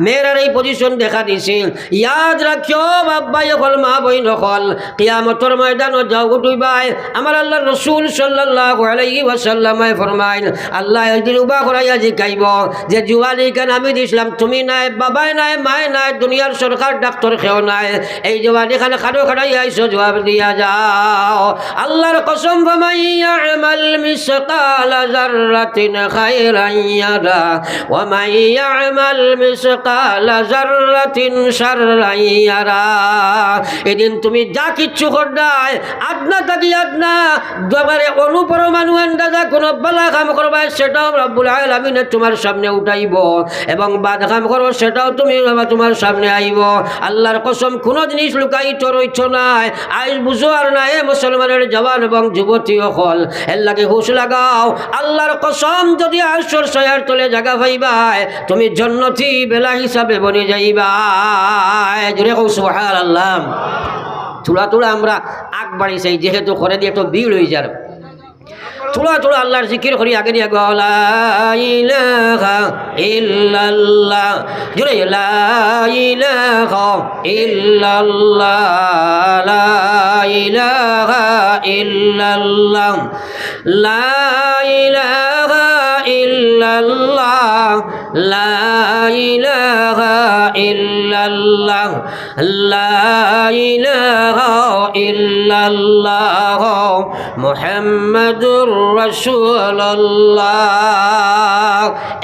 মেয়েরার এই position দেখা দিছে। ইয়াদ রাখিও বাপ ভাই অকল, মা বইন অকল, কিয়ামতর ময়দানো যাও গো তুই ভাই, আমার আল্লার রসুল সাল্লাল্লাহু আলাইহি ওয়াসাল্লামে ফরমাইন, আল্লায় একদিন উবা করাইয়া জিকাইবো যে জুয়ানি খান আমি দিছলাম, তুমি নাই, বাবায় নাই, মায় নাই, দুনিয়ার সরকার ডাক্তর কেউ নাই, এই জুয়ানি খান কানো খাড়াইয়া আইছো, জুয়াব দিয়া যাও। আল্লার কসম, ফামান ইয়া'মাল মিসকালা যাররাতিন খায়রান ইয়ারা, ওয়া মান ইয়া'মাল মিসকালা যাররাতিন শাররান ইয়ারা। এদিন তুমি যা কিচ্ছু করবায়, আদনা থাকি আদনা, একেবারে অণুপরমাণু আন্দাজা কোনো বালা কাম করবায়, সেটাও রব্বুল আলামিনে তুমার সামনে উঠাইবো, এবং বাদ কাম করো, সেটাও তুমি বাবা তুমার সামনে আইবো। আল্লার কসম, কোনো জিনিস লুকাইত রইত নায়। আইজ বুঝো আর না, এ মুসলমানর জওয়ান এবং যুবতী অকল, এর লাগি হুশ লাগাও। আল্লার কসম, যদি আরশর ছায়ার তলে জাগা পাইবায়, তুমি জন্নতি বেলা হিসাবে বনি যাইবায়। জোরে কও সুবহানাল্লাহ। থুড়া থুড়া আমরা আগ বাড়ি চাই, যেহেতু করেদি একটু ভিড় হই যার। থুড়া থুড়া আল্লার জিকির করি আগে দিয়া গো, লা ইলাহা ইল্লাল্লাহ। জোরে, লা ইলাহা ইল্লাল্লাহ, লা ইলাহা ইল্লাল্লাহ, লা ইলাহা ইল্লাল্লাহ, লা ইলাহা ইল্লাল্লাহ, লা ইলাহা ইল্লাল্লাহ, মুহাম্মাদুর রাসূলুল্লাহ।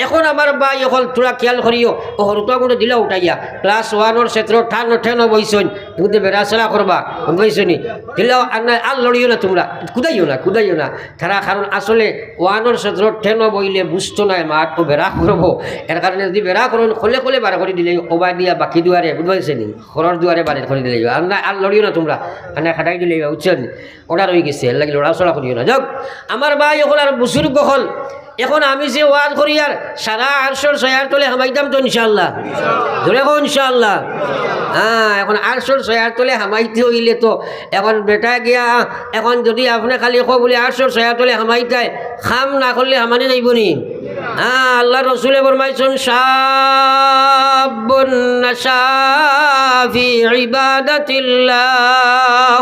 এখন আমার ভাই অকল থুড়া খেয়াল করিও, ও হরুতা গুলো দিলা উঠাইয়া, class one-র ছাত্র ঠানো ঠেনো বইছইন, তুমি তো বেড়া ছাড়া করবা, বুঝবাইছো নি? দিলা আর না, আর লড়িও না তুমরা, কুদাইও না, কুদাইও না। তারা কারণ আসলে one-র ছাত্র ঠেনো বইলে বুঝতো নায়, মাত তো বেড়া করবো। এর কারণে যদি বেড়া করইন, খোলে খোলে বার করি দিলে, ওবায় দিয়া বাকি দুয়ারে, বুঝবাইছো নি? ঘরর দুয়ারে বার করি দিলে, আর না, আর লড়িও না তুমরা, আর না খাটাই দিলে, বুঝছো নি? Order হই গেছে, এর লাগি লড়াচড়া করিও না। যাক, আমার ভাই অকল আর বুজুর্গ অকল, এখন আমি যে ওয়াজ করিয়ার, সারা আরশর ছায়ার তলে হামাইতাম তো ইনশাআল্লাহ? জোরে কও ইনশাআল্লাহ। হ্যাঁ, এখন আরশর ছায়ার তলে হামাইতে অইলে তো এখন বেটা গিয়া, এখন যদি আপনে খালি কও বুলি আরশর ছায়ার তলে হামাইতায়, কাম না করলে হামানি যাইবো নি? হ্যাঁ, আল্লার রসুলে ফরমাইছইন, "শাব্বুন নাশা ফি ইবাদাতিল্লাহ।"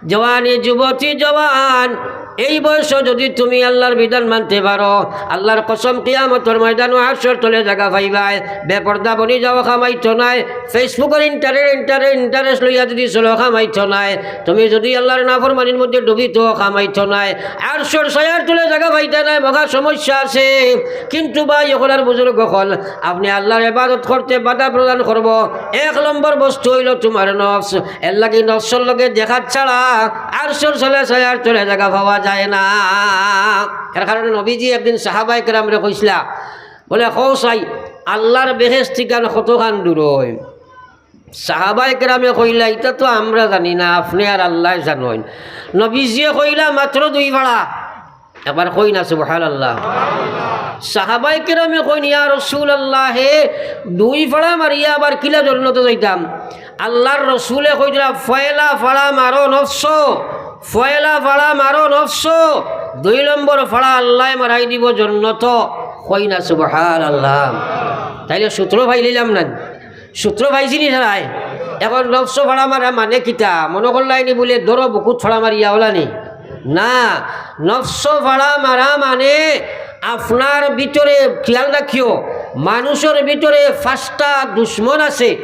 জওয়ানি যুবতী জওয়ান, এই বয়সো যদি তুমি আল্লার বিধান মানতে পারো, আল্লার কসম, কিয়ামতর ময়দানো আরশর তলে জাগা পাইবায়। বেপর্দা বনি যাও, কামাইতো নায়। Facebook-অর ইন্টারে-, ইন্টারে-, interest লইয়া যদি চলো, কামাইতো নায়। তুমি যদি আল্লার নাফরমানির মধ্যে ডুবিতো, কামাইতো নায়। আরশর ছায়ার তলে জাগা পাইতা নায়, মহা সমস্যা আছে। কিন্তু ভাই অকল আর বুজুর্গ অকল, আপনে আল্লার ইবাদত করতে বাধা প্রদান করবো এক নম্বর বস্তু অইলো তুমার নফস। এরলাগি নফসর লগে দেখা ছাড়া আরশর তলে ছায়ার তলে জাগা পাওয়া যায় না। এর কারণে নবীজি একদিন সাহাবায়ে কেরামরে কইছলা, বলে, "কও চাই, আল্লার বেহেশত ইখান কতখান দূরইন?" সাহাবায়ে কেরামে কইলা, "ইটা তো আমরা জানি না, আপনে আর আল্লায় জানইন।" নবীজিয়ে কইলা, "মাত্র দুই ফাড়া।" একবার কই না সুবহানাল্লাহ। সাহাবায়ে কেরামে কইন, "ইয়া রাসূলুল্লাহ, হে দুই ফাড়া মারিয়া আবার কিলা জন্নতো যাইতাম?" আল্লার রসুলে কইতরা, "পয়লা ফাড়া মারো নফস, পয়লা ফাড়া মারো নফস, দুই নম্বর ফাড়া আল্লায় মারাই দিবো জন্নতো।" কই না সুবহানাল্লাহ। তাইলে সূত্র পাইলিলাম না? সূত্র পাইছি নি ছাড়াই? এখন নফস ফাড়া মারা মানে কিতা? মনো করলায়নি বুলে ধরো বুকুত ফাড়া মারিয়া, অলা নি? না, নফস ফাড়া মারা মানে আপনার ভিতরে, খেয়াল রাখিও, মানুষর ভিতরে পাঁচটা দুশমন আছে।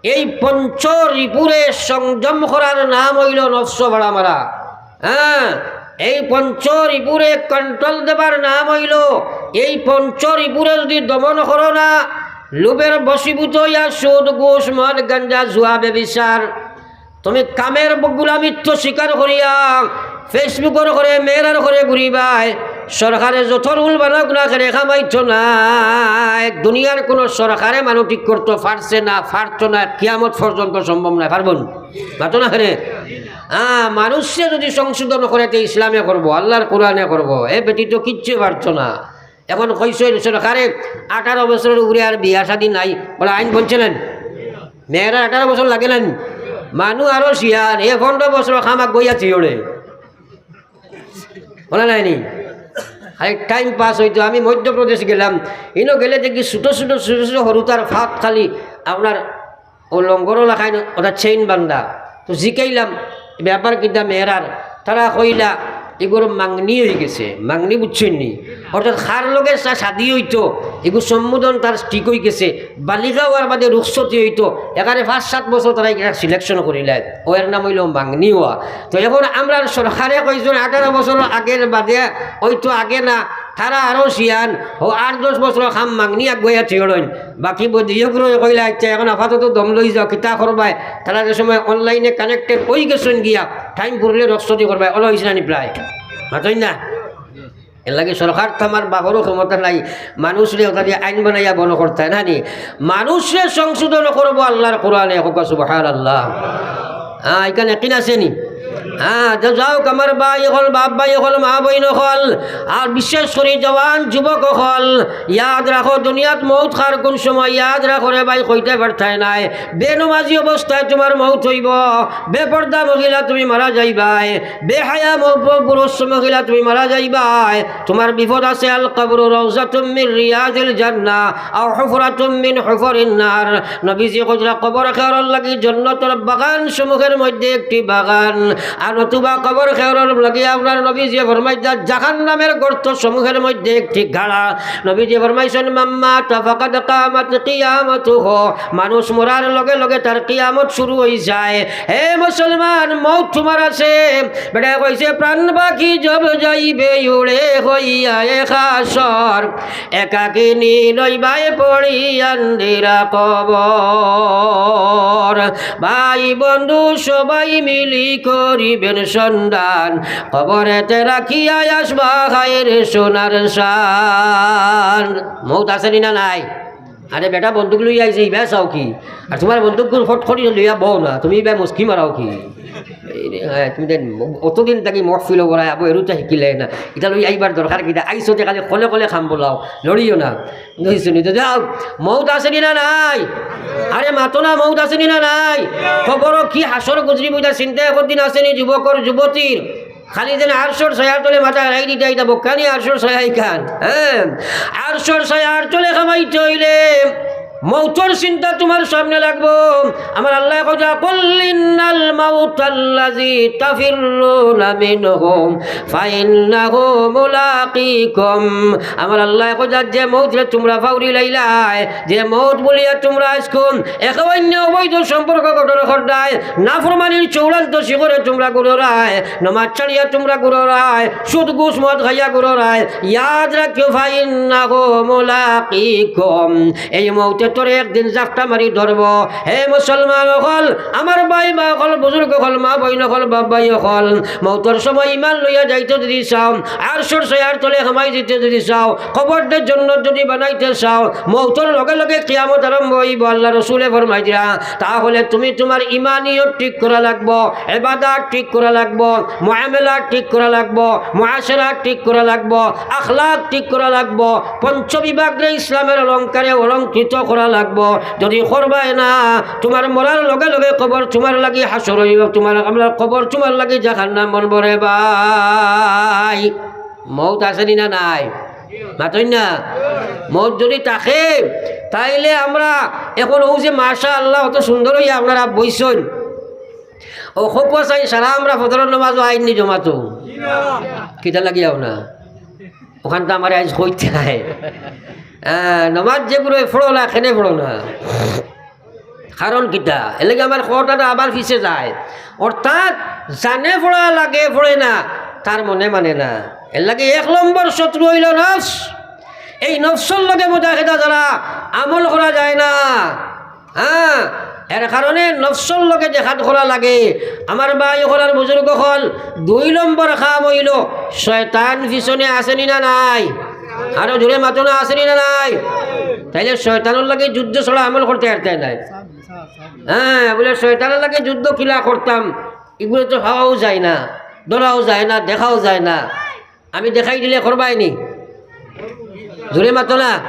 এই পঞ্চ রিপুরে সংযম করার নাম অইলো নফস ফাড়া মারা। হ্যাঁ, এই পঞ্চ রিপুরে control দেবার নাম অইলো, এই পঞ্চ রিপুরে যদি দমন করো না, লোভের বশীভূত অইয়া সুদ, ঘুষ, মদ, গাঞ্জা, জুয়া, ব্যভিচার, তুমি কামের ব-, গুলামিত্ব স্বীকার করিয়া Facebook-অর ঘরে, মেয়েরার ঘরে ঘুরিবায়, সরকারে যত rule বানাউক না কেনে, কামাইতো নায়। দুনিয়ার কুনু সরকারে মানুষ ঠিক করতো পারছে না, পারতো না, কিয়ামত পর্যন্ত সম্ভব নায়। পারবো নি? মাতো না কেনে? হ্যাঁ, মানুষরে যদি সংশোধন করে, তে ইসলামে করবো, আল্লার কোরআনে করবো, এ ব্যতীত কিচ্ছু পারতো না। এখন কইছইন সরকারে আঠারো বছরর উপরে আর বিয়া শাদী নাই, বলে আইন বনছে না নি? মেয়েরার আঠারো বছর লাগে না নি? মানুষ আরো শিয়ান, এ পনেরো বছর কাম আগুয়াইয়া থইও রে। বলা নায় নি? খালি time pass অইতো। আমি মধ্যপ্রদেশ গেলাম, ইনো গেলে দেখি ছোট ছোট ছোট ছোট হুরুতার ফাত খালি আপনার অউ লঙ্গরর লাখান ওটা chain বান্ধা। তো জিকাইলাম, "ব্যাপার কিতা মেয়েরার?" তারা কইলা, "ইগুর মাংনি অইগেছে।" মাংনি বুঝছইন নি? অর্থাৎ কার লগে শা-, শাদী অইতো, ইগু সম্মোধন তার ঠিক অইগেছে, বালিগা অওয়ার বাদে রুখসতি অইতো। এখানে পাঁচ সাত বছর তারা ইখান selection করিলায়, অউ এর নাম অইলো মাংনি অওয়া। তো এখন আমরার সরকারে কইছইন আঠারো বছর আগের বাদে অইতো, আগে না, তারা আরো শিয়ান, অউ আট দশ বছর কাম মাংনি আগুয়াইয়া থইরইন। বাকি বদিয়ক রয়ে কইলা, "আচ্ছা, এখন আপাতত দম লই যাও, কিতা করবায়?" তারা যে সময় online-এ connected অইগেছইন গিয়া, time ফুরলে রুখসতি করবায়, অলা অইছে না নি প্রায়? মাতইন না? এরলাগি সরকার তো আমার বাপরও ক্ষমতা নাই, মানুষরে ওটা দিয়া আইন বানাইয়া বন্ধ করতায় না নি? মানুষরে সংশোধন করবো আল্লার কোরআনে, কউক্কা সুবহানাল্লাহ। হ্যাঁ, ইখান একিন আছে নি? হ্যাঁ, তো যাউক আমার ভাই অকল, বাপ ভাই অকল, মা বইন অকল, আর বিশেষ করি জওয়ান যুবক অকল, ইয়াদ রাখো, দুনিয়াত মউত কার কুন সময়, ইয়াদ রাখো রে ভাই, কইতায় পারতায় নায়। বেনমাজি অবস্থায় তুমার মউত অইবো, বেপর্দা মহিলা তুমি মারা যাইবায়, বেহায়া ম-, প-, পুরুষ মহিলা তুমি মারা যাইবায়, তুমার বিপদ আছে। আল কবরু রাউজাতুম মিন রিয়াজিল জান্নাহ আও হুফরাতুম মিন হুফারিন নার। নবীজি কইরা কবর খেওরর লাগি জন্নতর বাগান সমূহের মধ্যে একটি বাগান, আর নতুবা কবর খেওরর লাগি আপনার নবীজি ফরমাইতা জাহান্নামের গর্ত সমূহের মধ্যে একটি গাড়া। নবীজি ফরমাইছইন, "মান মাতা ফাকাদ কামাত কিয়ামাতুহু।" মানুষ মরার লগে লগে তার কিয়ামত শুরু অই যায়। হে মুসলমান, মউত তুমার আছে। বেটায় কইছে, "প্রাণ পাখি জব যাইবে উড়ে হইয়া এ হাশর, একাকিনী রইবায় পড়ি আন্দিরা কবর। ভাই বন্ধু সবাই মিলি করিবেন সন্ধান, কবরেতে রাখিয়া আসবা খায়ের সোনার শান।" মউত আছে নি না নাই? আরে বেটা বন্দুক লইয়া আইছে, ইবায় চাও কি? আর তুমার বন্দুক গুন ফট করি লইয়া বও না, তুমি ইবায় মুস্কি মারাও কি? এই রে, হ্যাঁ, তুমি দেন অতদিন থাকি মহফিল বড়ায় আবো এরুতা হিকিলে না, ইটা লইয়া আইবার দরকার কিতা? আইছো যে খালি কলে কলে খাম বলাও, লড়িও না। বুঝছো নি? তো যাও, মউত আছে নি না নাই? আরে মাতো না, মউত আছে নি না নাই? কবরো কি হাশর গুজরিবো ইটা চিন্তা একদিন আছে নি যুবকর যুবতীর? খালি যেন আরশর ছায়ার তলে মাথা রাখি দিতা, ইটা বক্কানি আরশর ছায়া ইখান। হ্যাঁ, আরশর ছায়ার তলে কামাইতে অইলে মৌতর চিন্তা তুমার সামনে লাগবো। আমার আল্লায় কইরা, "কুল ইন্নাল মাউতাল্লাযী তাফিররুনা মিনহু ফাইন্নাহু মুলাকিকুম।" আমার আল্লায় কইরা, যে মৌতরে তুমরা ফাউরি লাইলায়, যে মৌত বুলিয়া তুমরা আইজকুন একে অইন্য অবৈধ সম্পর্ক গঠন কররায়, নাফরমানির চূড়ান্ত শিখরে তুমরা ঘুররায়, নমাজ ছাড়িয়া তুমরা ঘুররায়, সুদ ঘুষ মদ খাইয়া ঘুররায়, ইয়াদ রাখিও, ফাইন্নাহু মুলাকিকুম, এই মৌতে তোরে একদিন জাপটা মারি ধরবো। হে মুসলমান অকল, আমার ভাই মা অকল, বুজুর্গ অকল, মা বইন অকল, বাপ ভাই অকল, মৌতর সময় ইমান লইয়া যাইতে যদি চাও, আরশর ছায়ার তলে হামাই দিতে যদি চাও, কবররে জন্নত যদি বানাইতে চাও, মৌতর লগে লগে কিয়ামত আরম্ভ অইবো। আল্লার রসুলে ফরমাই দিরা, তাহলে তুমি তুমার ইমানিয়ত ঠিক করা লাগবো, ইবাদত ঠিক করা লাগবো, মুআমালাত ঠিক করা লাগবো, মুআশারাত ঠিক করা লাগবো, আখলাক ঠিক করা লাগবো, পঞ্চবিভাগরে ইসলামের অলংকারে অলংকৃত করা লাগবো। যদি করবায় না, তুমার মরার লগে লগে কবর তুমার লাগি হাশর অইবো, তুমার, আমরার কবর তুমার লাগি জাহান্নাম বনবো রে ভাই। মৌত আছে নি না নাই? মাতইন না। মৌত যদি থাকে, তাইলে আমরা এখন অউ যে মাশাআল্লাহ অত সুন্দর অইয়া আপনারা বইছইন, অউ খুব চাই সারা আমরা ফজরর নমাজও আইন নি জমাতো। কিতা লাগিয়াও না? অখান তো আমারে আইজ কইতে নাই। আহ, নমাজ যেগুলো পড়ো না, কেনে পড়ো না। কারণ কিতা? এরলাগি আমার কথাটা আবার পিছে যায়। অর্থাৎ জানে পড়া লাগে, পড়ে না, তার মনে মানে না। এরলাগি এক নম্বর শত্রু অইলো নফস। এই নফসর লগে মুজাহেদা ছাড়া আমল করা যায় না। হ্যাঁ, এর কারণে নফসর লগে জেহাদ করা লাগে। আমার ভাই অকল আর বুজুর্গ অকল, দুই নম্বর কাম অইলো শয়তান পিছনে আছে নি না নাই? আরো জোরে মাতো না, আছে নি না নাই? তাইলে শয়তানর লগে যুদ্ধ ছাড়া আমল করতে পারতে নাই। হ্যাঁ, বুলে শয়তানর লগে যুদ্ধ কিলা করতাম, ইগুলো তো পাওয়াও যায় না, ধরাও যায় না, দেখাও যায় না। আমি দেখাই দিলে করবায় নি? জোরে মাতো না।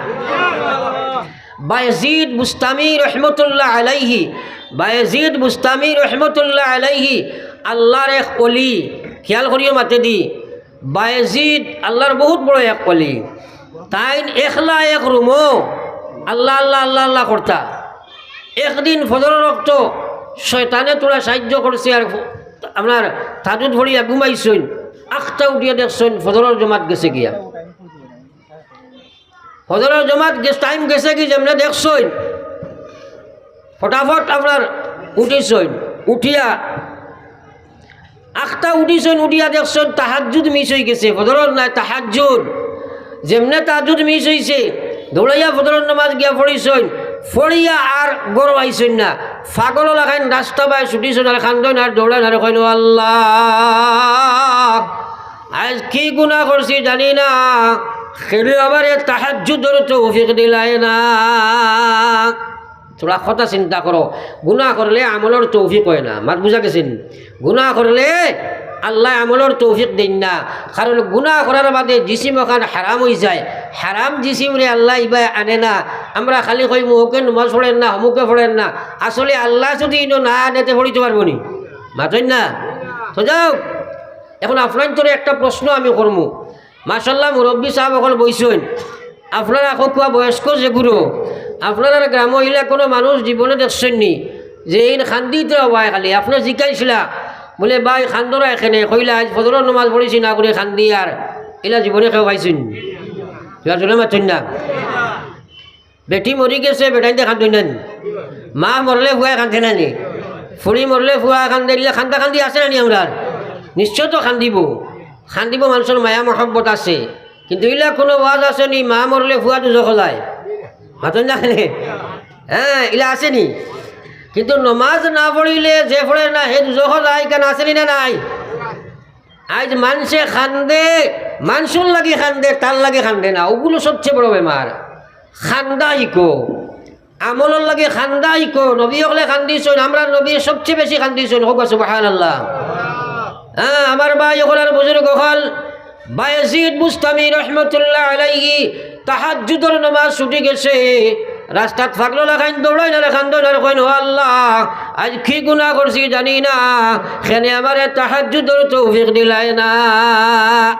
বায়েজিদ বুস্তামি রহমতুল্লাহ আলাইহি, বায়েজিদ বুস্তামি রহমতুল্লাহ আলাইহি আল্লার এক অলি, খেয়াল করিও মাতেদি, বায়েজিদ আল্লার বহুত বড় এক অলি। তাইন একলা এক রুমো আল্লাহ, আল্লাহ, আল্লাহ, আল্লাহ করতা। একদিন ফজরর অক্ত শয়তানে থুড়া সাহায্য করছে আর ফ-, আপনার তাহাজ্জুদ পড়িয়া ঘুমাইছইন, আখতা উঠিয়া দেখছইন ফজরর জমাত গেছে গিয়া। ফজরর জমাত গে-, টাইম গেছে গি যেমনে দেখছইন, ফটাফট আপনার উঠিছইন, উঠিয়া আখতা উঠিছইন, উঠিয়া দেখছইন তাহাজ্জুদ মিস অইগেছে, ফজরর নায় তাহাজ্জুদ। যেমনে তাহাজ্জুদ মিস অইছে, দৌড়াইয়া ফজরর নামাজ গিয়া পড়িছইন, পড়িয়া আর ঘরো আইছইন না। পাগলর লাখান রাস্তা বায় ছুটিছইন আর কান্দইন আর দৌড়াইন আর কইন, "ও আল্লাহ, আইজ কি গুনা করছি জানি না, কেনে আমারে তাহাজ্জুদর তৌফিক দিলায় না।" থুড়া কথা চিন্তা করো, গুনা করলে আমলর তৌফিক অয় না। মাত বুঝা গেছে নি? গুনা করলে আল্লায় আমলর তৌফিক দেইন না, কারণ গুনা করার বাদে জিসিম অখান হারাম অইযায়। হারাম জিসিমরে আল্লায় ইবায় আনে না। আমরা খালি কইমু, "হমুকে নমাজ পড়ের না, হমুকে পড়ের না।" আসলে আল্লায় যুদি ইনো না আনে, তে পড়িতো পারবো নি? মাতইন না। তো যাউক, এখন আপনাইনতরে একটা প্রশ্ন আমি করমু। মাশাআল্লাহ, মুরব্বি সাব অকল বইছইন। আপনারা কউক্কা বয়স্ক যেগুলো, আপনারার গ্রামো ইলা কুনু মানুষ জীবনে দেখছইন নি যে এইন কান্দিত রবায় খালি? আপনে জিকাইছিলা, বুলে, "ভাই, কান্দরায় কেনে?" কইলা, "আইজ ফজরর নমাজ পড়িছি না করি কান্দিয়ার।" ইলা জীবনে কেউ পাইছইন নি? ইলা জোরে মাতইন না। বেটি মরি গেছে, বেটাইন্তে কান্দইন না নি? মা মরলে ফুয়ায় কান্দে না নি? ফুড়ি মরলে ফুয়ায় কান্দে, ইলা কান্দা কান্দি আছে না নি আমরার? নিশ্চয় তো কান্দিবো। কান্দিবো, মানষর মায়া মহব্বত আছে। কিন্তু ইলা কুনু ওয়াজ আছে নি, মা মরলে ফুয়া দুজখো যায়? মাতইন না কেনে? হ্যাঁ, ইলা আছে নি? কিন্তু নমাজ না পড়িলে যে পড়ের না, হে দুজখো যায়, ইখান আছে নি না নাই? আইজ মানষে কান্দে, মানষর লাগি কান্দে, তার লাগি কান্দে না। অগুলো সবচেয়ে বড় বেমার। কান্দা হিকো, আমলর লাগি কান্দা হিকো। নবী অকলে কান্দিছইন, আমরার নবীয়ে সবচেয়ে বেশি কান্দিছইন। কউক্কা সুবহানাল্লাহ। হ্যাঁ, আমার ভাই অকল আর বুজুর্গ অকল, বায়েজিদ বুস্তামি রহমতুল্লাহ আলাইহি তাহাজ্জুদর নমাজ ছুটি গেছে, রাস্তাত পাগলর লাখান দৌড়াইন আর কান্দইন আর কইন, "ও আল্লাহ, আইজ কি গুনা করছি জানি না, কেনে আমারে তাহাজ্জুদর তৌফিক দিলায় না।"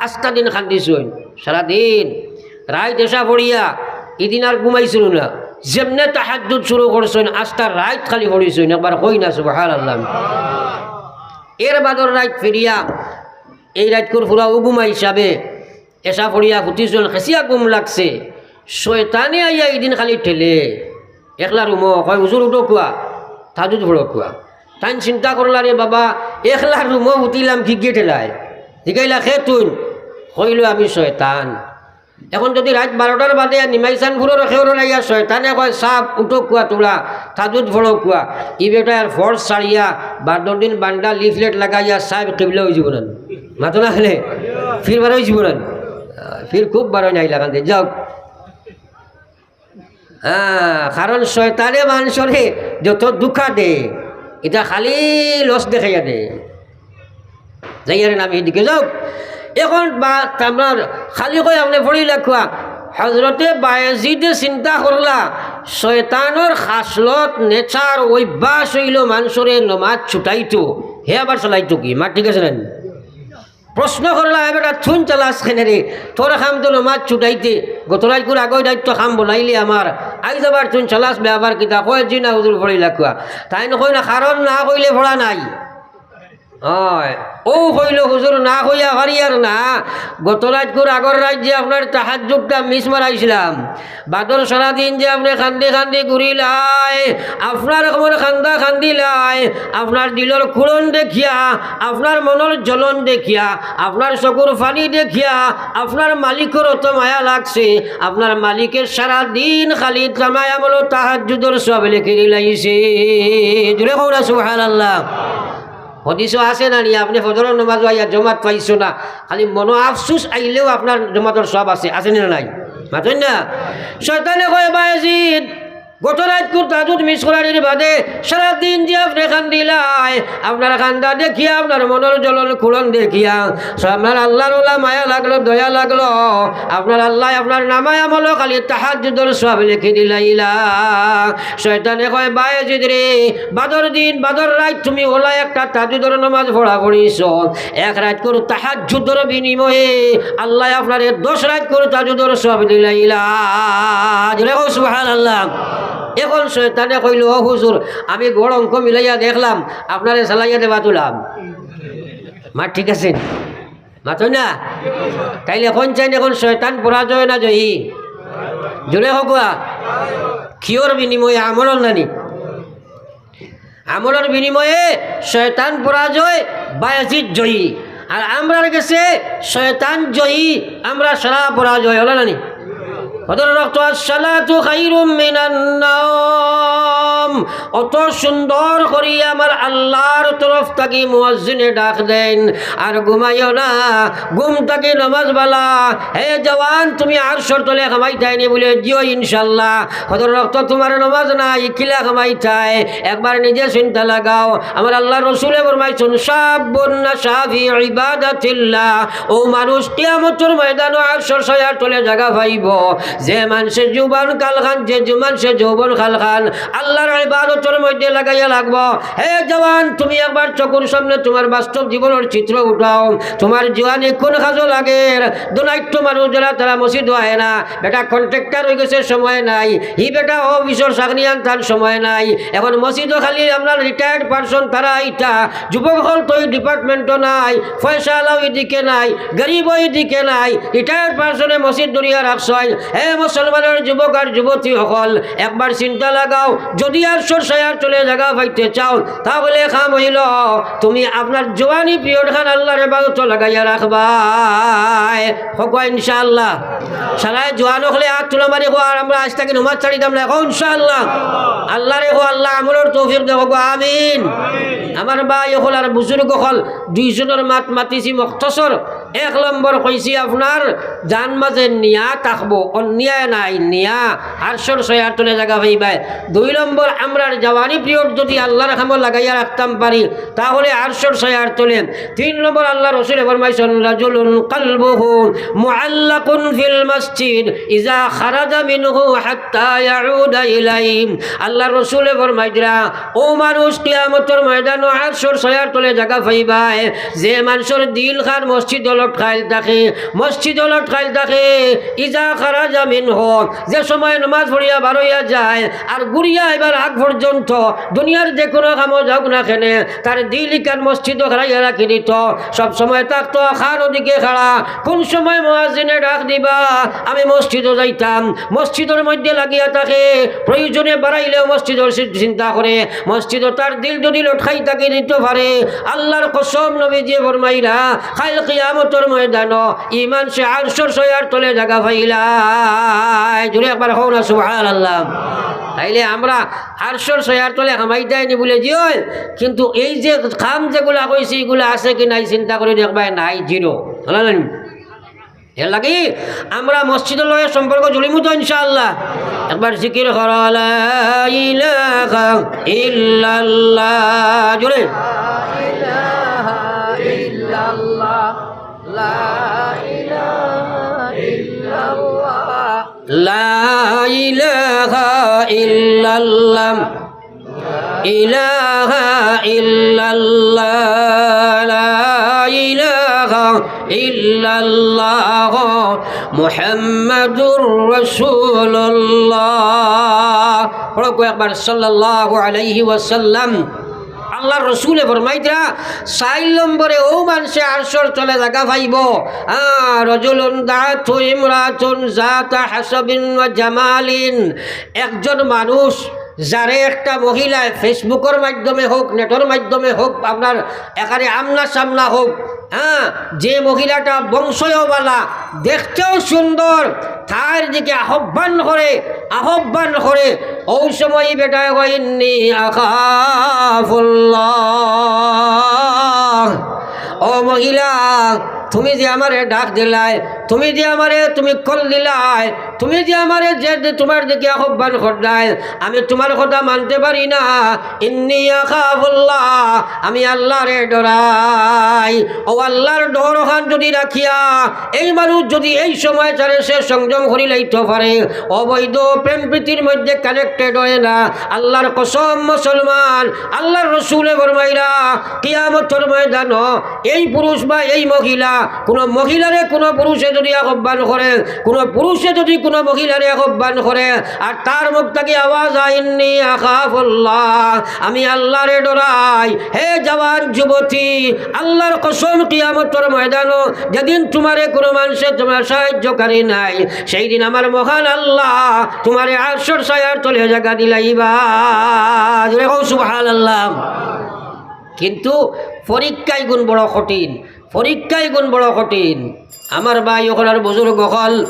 আস্তা দিন কান্দিছইন, সারা দিন, রাইত এশা পড়িয়া, ইদিন আর ঘুমাইছইন না। যেমনে তাহাজ্জুদ শুরু করছইন, আস্তা রাইত খালি পড়িছইন, একবার কই না সুবহানাল্লাহ। এর বাদর রাইত ফিরিয়া, এই রাইতকুর পুরা উগুমা হিসাবে এশা পড়িয়া হুতিছইন, খেছিয়া ঘুম লাগছে। শয়তানে আইয়া ইদিন খালি ঠেলে, একলা রুমো, কয়, "হুজুর উঠো কুয়া, তাহাজ্জুদ পড়ো কুয়া।" তাইন চিন্তা করলা, "রে বাবা, একলা রুমো হুতিলাম, কিগিয়ে ঠেলায়?" জিগাইলা, "কে তুইন?" কইলো, "আমি শয়তান।" এখন যদি রাইত বারোটার বাদে আর নিমাইচানপুরর কেউর আইয়া শয়তানে কয়, "সাব, উঠো কুয়া তুলা, তাহাজ্জুদ পড়ো কুয়া", ই বেটায় আর ফরজ ছাড়িয়া বাদর দিন বান্ডা লিফলেট লাগাইয়া সাব কিবলা অইযিবো না। মাতো না খেলে, ফির বার অইযিবো না। ফির খুব বার অইন আইলা কান্দে। যাউক। হ্যাঁ, কারণ শয়তানে মানষরে যত ধুকা দে, ইটা খালি লস দেখাইয়া দে। যাইয়ার নাম এদিকে যাউক। এখন বা-, আমরার খালি কই আপনে পড়িলা কুয়া। হজরতে বায়েজিদে চিন্তা করলা, শয়তানর খাসলত, নেচার, অভ্যাস অইলো মানষরে নমাজ ছুটাইতো, হে আবার চালাইতো কি? মাত ঠিক আছে না? প্রশ্ন করলা, "এ বেটা, তুইন চালাস কেনে রে? তোর কাম তো নমাজ ছুটাইতে, গত রাইতকুর আগর রাইত তো কাম বলাইলে আমার, আইজ আবার তুইন চালাস বে আবার কিতা?" কয়, "জি না হুজুর, পড়িলা কুয়া।" তাইন কইন না, কারণ না কইলে পড়া নাই। অয়, অউ কইলো, "হুজুর, না কইয়া পারিয়ার না, গত রাইতকুর আগর রাইত যে আপনার তাহাজ্জুদটা মিস মারাইছলাম, বাদর সারাদিন যে আপনে কান্দি কান্দি ঘুরিলায়, আপনার কেমন কান্দা কান্দিলায়, আপনার দিলর কুড়ন দেখিয়া, আপনার মনর জ্বলন দেখিয়া, আপনার চকুর পানি দেখিয়া, আপনার মালিকর অত মায়া লাগছে, আপনার মালিকে সারাদিন খালি নামায় আমলো তাহাজ্জুদর সওয়াব লেখি দিলাইছে।" জুরে কও না সুবহানাল্লাহ। হাদিসো আছে না নি, আপনে ফজরর নমাজো আইয়া জমাত পাইছো না, খালি মনো আফসুস আইলেও আপনার জমাতর সওয়াব আছে, আছে নি না নাই? মাতইন না? শয়তানে কয়, "বায়েজিদ, গত রাইতকুর তাহাজ্জুদ মিস করানির বাদে সারাদিন যে আপনে কান্দিলায়, আপনার কান্দা দেখিয়া, আপনার মনর জ্বলন কুড়ন দেখিয়া, আপনার আল্লার অলা মায়া লাগলো, দয়া লাগলো, আপনার আল্লায় আপনার নামায় আমলো খালি তাহাজ্জুদর সওয়াব লেখি দিলাইলা।" শয়তানে কয়, "বায়েজিদ রে, বাদর দিন, বাদর রাইত তুমি অলা একটা তাহাজ্জুদর নমাজ পড়া পড়িছো, এক রাইতকুর তাহাজ্জুদর বিনিময়ে আল্লায় আপনারে দশ রাইতকুর তাহাজ্জুদর সওয়াব দিলাইলা।" জুরে কও সুবহানাল্লাহ। এখন শয়তানে কইলো, "ও হুজুর, আমি গড় অঙ্ক মিলাইয়া দেখলাম, আপনারে চালাইয়া দেওয়া তুলাম।" মাত ঠিক আছে? মাতইন না? তাইলে কইন চাইন এখন শয়তান পরাজয় না জয়ী? জুরে কও কুয়া। কিওর বিনিময়ে? আমলর নানি? আমলর বিনিময়ে শয়তান পরাজয়, বায়েজিদ জয়ী। আর আমরার গেছে শয়তান জয়ী, আমরা সারা পরাজয়, অলা নানি? হজরত রক্ত, "আসসালাতু খায়রুম মিনান নাওম।" অত সুন্দর করি আমার আল্লার তরফ থাকি মুয়াজ্জিনে ডাক দেইন, "আর ঘুমাইও না, ঘুম থাকি নমাজ বালা। হে জওয়ান, তুমি আরশর তলে কামাইতায় নি?" বুলে, "জি অয় ইনশাআল্লাহ।" হজরত রক্ত, "তুমার নমাজ নাই, কিলা কামাইতায়?" একবার নিজে চিন্তা লাগাও। আমার আল্লার রসুলে ফরমাইছইন, "শাবুন নাশা ফি ইবাদাতিল্লাহ।" অউ মানুষ কিয়ামতর ময়দানো আরশর ছায়ার তলে জাগা পাইবো, যে মানষে যৌবন কালখান, যে যু-, মানষে যৌবন কালখান আল্লার ইবাদতর মধ্যে লাগাইয়া রাখবো। হে জওয়ান, তুমি একবার চকুর সামনে তুমার বাস্তব জীবনর চিত্র উঠাও। তুমার জওয়ানি কুন কাজো লাগের? ধনাঢ্য মানুষ যারা, তারা মসজিদো আয় না। বেটা কন্ট্রাক্টর অইগেছে, সময় নাই। হি বেটা অফিসর চাকরিয়ান, তান সময় নাই। এখন মসজিদো খালি আপনার retired person তারা আইতা, যুবক অকল তো ই department-ও নাই, পয়সাআলাও ইদিকে নাই, গরিবও ইদিকে নাই, retired person-এ মসজিদ ধরিয়া রাখছইন। হে মুসলমানর যুবক আর যুবতী অকল, একবার চিন্তা লাগাও, যদি আরশর ছায়ার তলে জাগা পাইতে চাও, তাহলে কাম অইলো, তুমি আপনার জওয়ানি period খান আল্লার ইবাদতো লাগাইয়া রাখবায়। কও ইনশাআল্লাহ। সারায় জওয়ান অকলে আত তুলা মারি কও, আর আমরা আইজ থাকি নমাজ ছাড়িতাম না। কও ইনশাআল্লাহ। আল্লারে কও, আল্লাহ আমলর তৌফিক দেও, কও আমিন। আমার ভাই অকল আর বুজুর্গ অকল, দুইজনর মাত মাতিছি মুখতসর। এক নম্বর কইছি আপনার জান মাঝে নিয়া থাকবো, অন্যায় নাই, নিয়া আরশর ছায়ার তলে জাগা পাইবায়। দুই নম্বর, আমরার জওয়ানি period যদি আল্লার কামো লাগাইয়া রাখতাম পারি, তাহলে আরশর ছায়ার তলে। তিন নম্বর, আল্লার রসুলে ফরমাইছইন, "রাজুলুন কালবুহু মুআল্লাকুন ফিল মসজিদ ইজা খারাজা মিনহু হাত্তা ইয়াউদা ইলাইহি।" আল্লার রসুলে ফরমাইরা, অউ মানুষ কিয়ামতর ময়দানো আরশর ছায়ার তলে জাগা পাইবায়, যে মানষর দিল খান মসজিদো লটকাইল থাকে, মসজিদও লটকাইল থাকে। ইজা খারাজা মিনহু, যে সময় নামাজ পড়িয়া বারইয়া যায়, আর ঘুরিয়া আইবার আগ পর্যন্ত দুনিয়ার যে কোনো কামো যাউক না কেনে, তার দিল ইখান মসজিদো খাড়াইয়া রাখি দিত। সব সময় থাকতো খান ওদিকে খাড়া, কোন সময় মুয়াজ্জিনে ডাক দিবা, আমি মসজিদো যাইতাম। মসজিদর মধ্যে লাগিয়া থাকে, প্রয়োজনে বাড়াইলেও মসজিদর চি-, চিন্তা করে। মসজিদো তার দিল যদি লটকাই থাকি দিত পারে, আল্লাহর কসম নবীজি ফরমাইলা, কাইল কিয়ামতর ময়দানো ইমান সে আরশর ছায়ার তলে জাগা পাইলা। জোরে একবার কও না সুবহানাল্লাহ। তাইলে আমরা আরশর ছায়ার তলে হামাইতাইনি বুলে জি অয়, কিন্তু এই যে কাম যেগুলা কইছি, ইগুলা আছে কি নাই চিন্তা করি দেখবায়, নাই, জিরো। বুঝলা নি? এর লাগি আমরা মসজিদর লগে সম্পর্ক জুড়িমু তো ইনশাআল্লাহ। একবার জিকির করো, লা ইলাহা ইল্লাল্লাহ। জোরে। লা ইলাহা ইল্লাল্লাহ। ইলাহা ইল্লাল্লাহ, লা ইলাহা ইল্লাল্লাহ, মুহাম্মাদুর রাসূলুল্লাহ। পড়ো কয়েকবার সাল্লাল্লাহু আলাইহি ওয়াসাল্লাম। আল্লাহর রসুলে ফরমাইতরা, চাইর নম্বরে অউ মানষে আরশর তলে জাগা পাইবো। আ, রাজুলুন দাআতহু ইমরাতুন যাতা হাসাবিন ওয়া জামালিন। একজন মানুষ যারে একটা মহিলায় Facebookর মাধ্যমে হোক, নেটর মাধ্যমে হোক, আপনার এখানে আমনা সামনা হোক, হ্যাঁ, যে মহিলাটা বংশও বালা, দেখতেও সুন্দর, তার দিকে আহ্বান করে, আহ্বান করে, অউ সময় বেটায় কয়, "ইন্নী আখাফুল্লাহ।" ও মহিলা, তুমি যে আমারে ডাক দিলায়, তুমি যে আমারে তুমি কল দিলায়, তুমি যে আমারে যে, যে তুমার দিকে আহ্বান করলায়, আমি তুমার কথা মানতে পারি না। ইন্নী আখাফুল্লাহ, আমি আল্লাহরে ডরাই। অউ আল্লাহর ডর খান যদি রাখিয়া এই মানুষ যদি এই সময় তারে সে সংযম করি লাইতো পারে, অবৈধ প্রেম প্রীতির মধ্যে connected অয় না। আল্লাহর কসম মুসলমান, আল্লাহর রসুলে ফরমাইরা, কিয়ামতর ময়দানো এই পুরুষ বা এই মহিলা, কোনো মহিলারে কোনো পুরুষে যদি আহ্বান করে, কোনো পুরুষে যদি কোনো মহিলারে আহ্বান করে, আর তার মুখ থাকি আওয়াজ আয়, "ইন্নী আখাফুল্লাহ, আমি আল্লাহরে ডরাই।" হে জওয়ান যুবতী, আল্লাহর কসম, কিয়ামতর ময়দানো যেদিন তুমারে কোনো মানষে তুমার সাহায্যকারী নাই, সেই দিন আমার মহান আল্লাহ তুমারে আরশর ছায়ার তলে জাগা দিলাইবা। জোরে কও সুবহানাল্লাহ। কিন্তু পরীক্ষা ইগুন বড় কঠিন, পরীক্ষা ইগুন বড় কঠিন। আমার ভাই অকল আর বুজুর্গ অকল,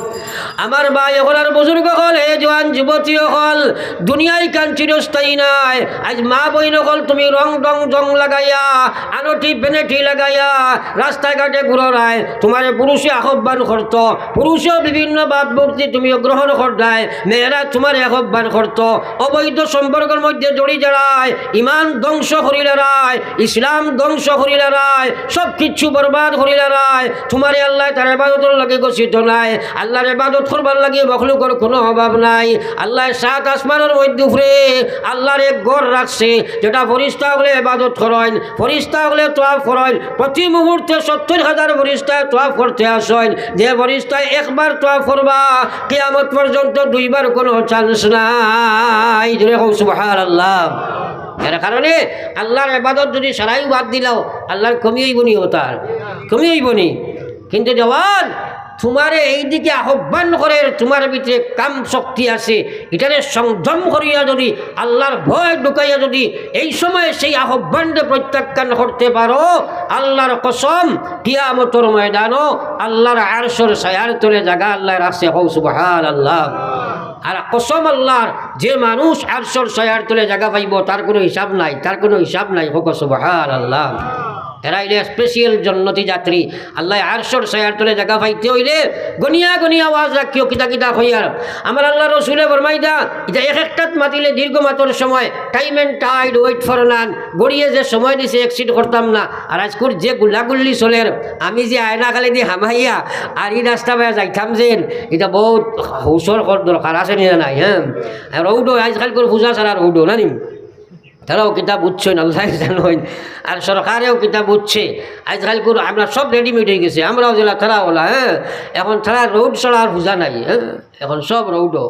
আমার ভাই অকল আর বুজুর্গ অকল, হে জওয়ান যুবতী অকল, দুনিয়া ইখান চিরস্থায়ী নায়। আইজ মা বইন অকল, তুমি রং ঢং জং লাগাইয়া, আনটি বেনটি লাগাইয়া রাস্তায় ঘাটে ঘুররায়, তুমারে পুরুষে আহ্বান করতো, পুরুষেও বিভিন্ন ভাবমূর্তি তুমিও গ্রহণ কররায়, মেয়েরা তুমারে আহ্বান করতো, অবৈধ সম্পর্কর মধ্যে জড়ি যারায়, ইমান ধ্বংস করিলারায়, ইসলাম ধ্বংস করিলারায়, সব কিছু বরবাদ করিলারায়। তুমারে আল্লায় তার ইবাদতর লাগি গচ্ছিত নায়, আল্লাহর ইবাদত করবার লাগি মখলুকর কোনো অভাব নাই। আল্লায় সাত আসমানর মধ্যে উপরে আল্লাহর এক ঘর রাখছে, যেটা ফিরিস্তা অকলে ইবাদত করইন, ফিরিস্তা অকলে তওয়াফ করইন। প্রতি মুহূর্তে সত্তর হাজার ফিরিস্তায় তওয়াফ করতে আছইন। যে ফিরিস্তায় একবার তওয়াফ করবা, কিয়ামত পর্যন্ত দুইবার কোনো chance নাই। জোরে কও সুবহানাল্লাহ। এর কারণে আল্লাহর ইবাদত যদি সারাইও বাদ দিলাও, আল্লাহর কমি অইবো নি? অতার কমি অইবো নি? কিন্তু জওয়ান, তুমারে এইদিকে আহ্বান করের, তুমার ভিতরে কাম শক্তি আছে, ইটারে সংযম করিয়া যদি, আল্লাহর ভয় ঢুকাইয়া যদি এই সময় সেই আহ্বানরে প্রত্যাখ্যান করতে পারো, আল্লাহর কসম, কিয়ামতর ময়দানো আল্লাহর আরশর ছায়ার তলে জাগা আল্লায় রাখছে। কও সুবহানাল্লাহ। আর কসম আল্লাহর, যে মানুষ আরশর ছায়ার তলে জাগা পাইবো, তার কোনো হিসাব নাই, তার কোনো হিসাব নাই। কও সুবহানাল্লাহ। এরা অইলে special জন্নতি যাত্রী। আল্লায় আরশর ছায়ার তলে জাগা পাইতে অইলে গনিয়া গনিয়া ওয়াজ রাখিও, কিতা কিতা কইয়ার। আমার আল্লাহর রসুলে ফরমাইদা, ইটা এক একটাত মাতিলে দীর্ঘ মাতর সময়, time and tide wait for none, ঘড়িয়ে যে সময় দিছে exceed করতাম না। আর আইজকুর যে গুল্লাগুল্লি চলের, আমি যে আয়না খালি দি হামাইয়া আর ই রাস্তা বায় যাইতাম যেন, ইটা বউত হুশর কর দরকার আছে নি না নাই, হ্যাঁ? আর রোডও আইজকালকুর পূজা ছাড়া রোডও না নি? তারাও কিতা বুঝছইন, আল্লায় জানইন। আর সরকারেও কিতা বুঝছে। আইজকাইল গুরু আমরা সব রেডিমেড অইগেছে, আমরাও যেলা তারাও অলা, হ্যাঁ। এখন তারা রোড ছাড়া আর হুজা নাই, হ্যাঁ। এখন সব রোডও।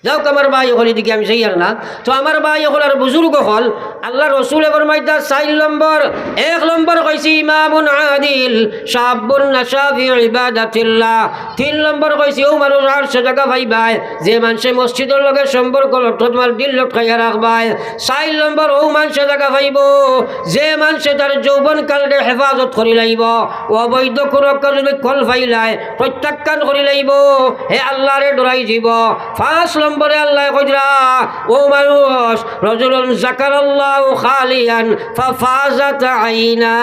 যাউক আমার ভাই অকল, ইদিকে আমি যাইয়ার না। তো আমার ভাই অকল আর বুজুর্গ অকল, আল্লার রসুলে ফরমাইতা চাইর নম্বর, এক নম্বর কইছে ইমামুন আদিল, শাবুন নাশা ফি ইবাদাতিল্লাহ। তিন নম্বর কইছে অউ মানুষ আরশো জাগা পাইবায়, যে মানষে মসজিদর লগে সম্পর্ক লটকত মার দিল লটকাইয়া রাখবায়। চাইর নম্বর অউ মানষে জাগা পাইবো, যে মানষে তার যৌবন কালরে হেফাজত করি লাইবো, অবৈধ কুনু কাজ যদি কল পাইলায়, প্রত্যাখ্যান করি লাইবো, হে আল্লারে ডরাই যিবো। পাঁচ নম্বরে আল্লায় কইরা, অউ মানুষ, রজুলুন জাকারাল্লাহু খালিয়ান ফাফাজাত আইনা।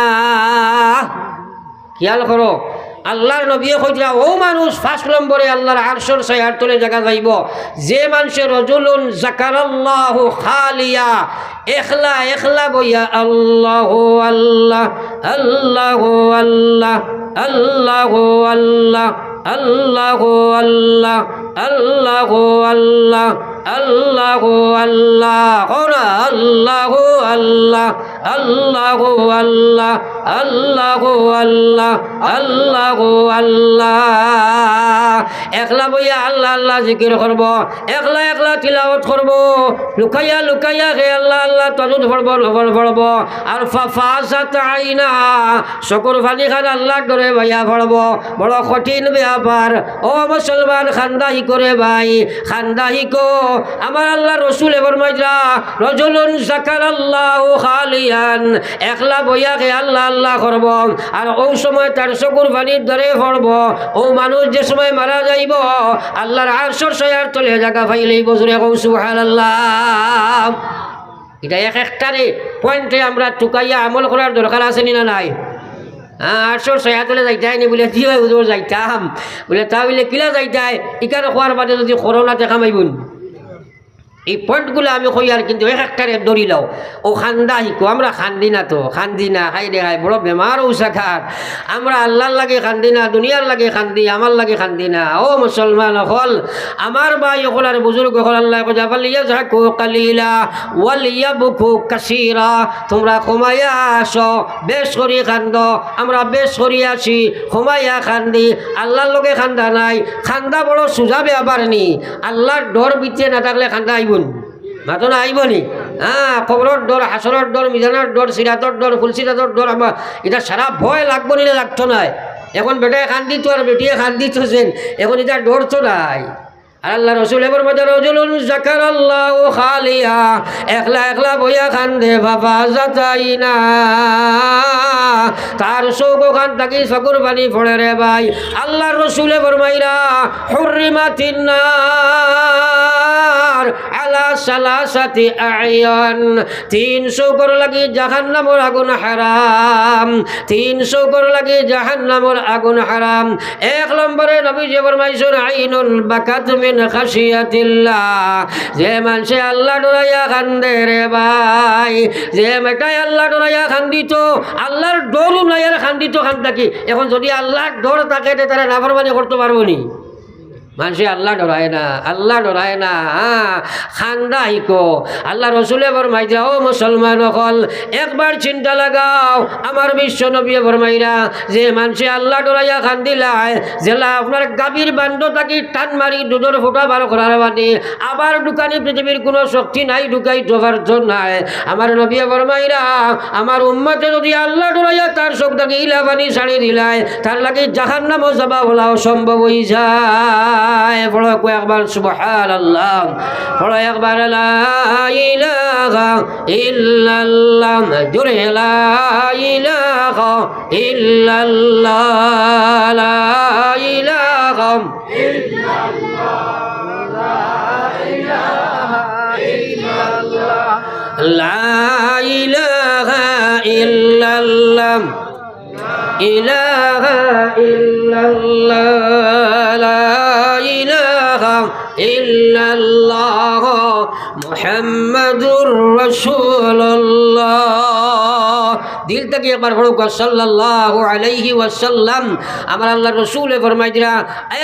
খিয়াল করো, আল্লার নবীয়ে কইরা, অউ মানুষ পাঁচ নম্বরে আল্লার আরশর ছায়ার তলে জাগা পাইবো, যে মানষে রজুলুন জাকারাল্লাহু খালিয়া, একলা একলা বইয়া আল্লাহু আল্লাহ, আল্লাহু আল্লাহ, আল্লাহু আল্লাহ, আল্লাহু আল্লাহ, আল্লাহু আল্লাহ, আল্লাহু আল্লাহ, কও না, আল্লাহু আল্লাহ, আল্লাহু আল্লাহ, আল্লাহু আল্লাহ, আল্লাহু আল্লাহ। একলা বইয়া আল্লাহ আল্লাহ জিকির করবো, একলা একলা তিলাওয়াত করবো, লুকাইয়া লুকাইয়া হে আল্লাহ আল্লাহ তাজুদ পড়বো, নফল পড়বো। আর ফা-, ফাজাত আইনা, চকুর পানি খান আল্লার ডরে বাইয়া পড়বো। বড় কঠিন ব্যাপার। ও মুসলমান, কান্দা হিকো রে ভাই, কান্দা হিকো। আমার আল্লার রসুলে ফরমাইরা, রজুলুন জাকারাল্লাহু খালিয়ান, একলা বইয়া হে আল্লাহ আল্লাহ করবো, আর অউ সময় তার চকুর পানির ডরে পড়বো। অউ মানুষ যে সময় মারা যাইবো, আল্লার আরশর ছায়ার তলে জাগা পাইলাইবো। জোরে কও সুবহানাল্লাহ। ইটা এক একটারে পয়েন্টে আমরা টুকাইয়া আমল করার দরকার আছে নি না নাই? হ্যাঁ, আরশর ছায়ার তলে যাইতায় নি? বুলে, জি ভাই হুজুর, যাইতাম। বুলে, তা অইলে কিলা যাইতায়? ইখান কওয়ার বাদে যদি করো না, তে কাম আইবো নি? ই পয়েন্টগুলা আমি কইয়ার, কিন্তু এক একটারে ধরি লও। অউ কান্দা হিকো, আমরা কান্দি না তো, কান্দি না, হায় রে হায়, বড় বেমার অউ জাগাত। আমরা আল্লার লাগি কান্দি না, দুনিয়ার লাগি কান্দি, আমার লাগি কান্দি না। ও মুসলমান অকল, আমার ভাই অকল আর বুজুর্গ অকল, আল্লায় কইরা, "ফালিয়াজহাকু কালিলা ওয়ালিয়াবকু কাসীরা।" তুমরা কমাইয়া আসো, বেশ করি কান্দো, আমরা বেশ করি আসি, কমাইয়া কান্দি। আল্লার লগে কান্দা নাই, কান্দা বড় সুজা ব্যাপার নি। আল্লার ডর ভিতরে না থাকলে কান্দা আইবো নি? মাতো না আইবো নি? হ্যাঁ, কবরর ডর, হাশরর ডর, মিজানর ডর, সিরাতর ডর, ফুলসিরাতর ডর, আমার ইটা সারা ভয় লাগবো নি না লাগতো নায়? এখন বেটায় কান্দিতো আর বেটিয়ে কান্দিতো যেন, এখন ইটা ডর তো নাই। আর আল্লার রসুলে ফরমাইরা, রজুলুন জাকারাল্লাহু খালিয়া, একলা একলা বইয়া কান্দে, ফাফাজাত আইনা, তার চউখ খান থাকি চকুর পানি পড়ে রে ভাই। আল্লার রসুলে ফরমাইরা, হুররিমাতিন নার আলা সালাসাতি আ'য়ান, তিন চউখর লাগি জাহান্নামর আগুন হারাম, তিন চউখর লাগি জাহান্নামর আগুন হারাম। এক নম্বরে নবীজি ফরমাইছইন, আইনুন বাকাত মিন খাশিয়াতিল্লাহ, যে মানষে আল্লাহ ডরাইয়া কান্দে রে ভাই, যে বেটায় আল্লাহ ডরাইয়া কান্দিতো, আল্লার ডরও নাই আর কান্দিতো কান থাকি। এখন যদি আল্লার ডর থাকে, তে তারা নাফরমানি করতো পারবো নি? মানষে আল্লাহ ডরায় না, আল্লাহ ডরায় না, হ্যাঁ, কান্দা হিকো। আল্লার রসুলে ফরমাইরা, ও মুসলমান অকল, একবার চিন্তা লাগাও, আমার বিশ্ব নবীয়ে ফরমাইরা, যে মানষে আল্লাহ ডরাইয়া কান্দিলায়, যেলা আপনার গাভীর বান্ড থাকি টান মারি দুধর ফুটা বার করার বাদে আবার ঢুকানি পৃথিবীর কুনু শক্তি নাই, ঢুকাইতো পারতো নায়। আমার নবীয়ে ফরমাইরা, আমার উম্মতে যদি আল্লাহ ডরাইয়া তার চউখ থাকি ইলা পানি ছাড়ি দিলায়, তার লাগি জাহান্নামো যাওয়া অলা অসম্ভব অইযায়। পড়ো কও একবার সুবহানাল্লাহ, পড়ো একবার লা ইলাহা ইল্লাল্লাহ, জোরে লা ইলাহা ইল্লাল্লাহ, লা ইলাহা ইল্লাল্লাহ, লা ইলাহা ইল্লাল্লাহ, লা ইলাহা ইল্লাল্লাহ, ইলাহা ইল্লাল্লাহ, লা ইলাহা ইল্লাল্লাহ। মুহাম্মাদুর রাসূলুল্লাহ। দিল থাকি একবার পড়ুক্কা, সাল্লাল্লাহু আলাইহি ওয়াসাল্লাম। আমার আল্লাহর রসুলে ফরমাই দিরা,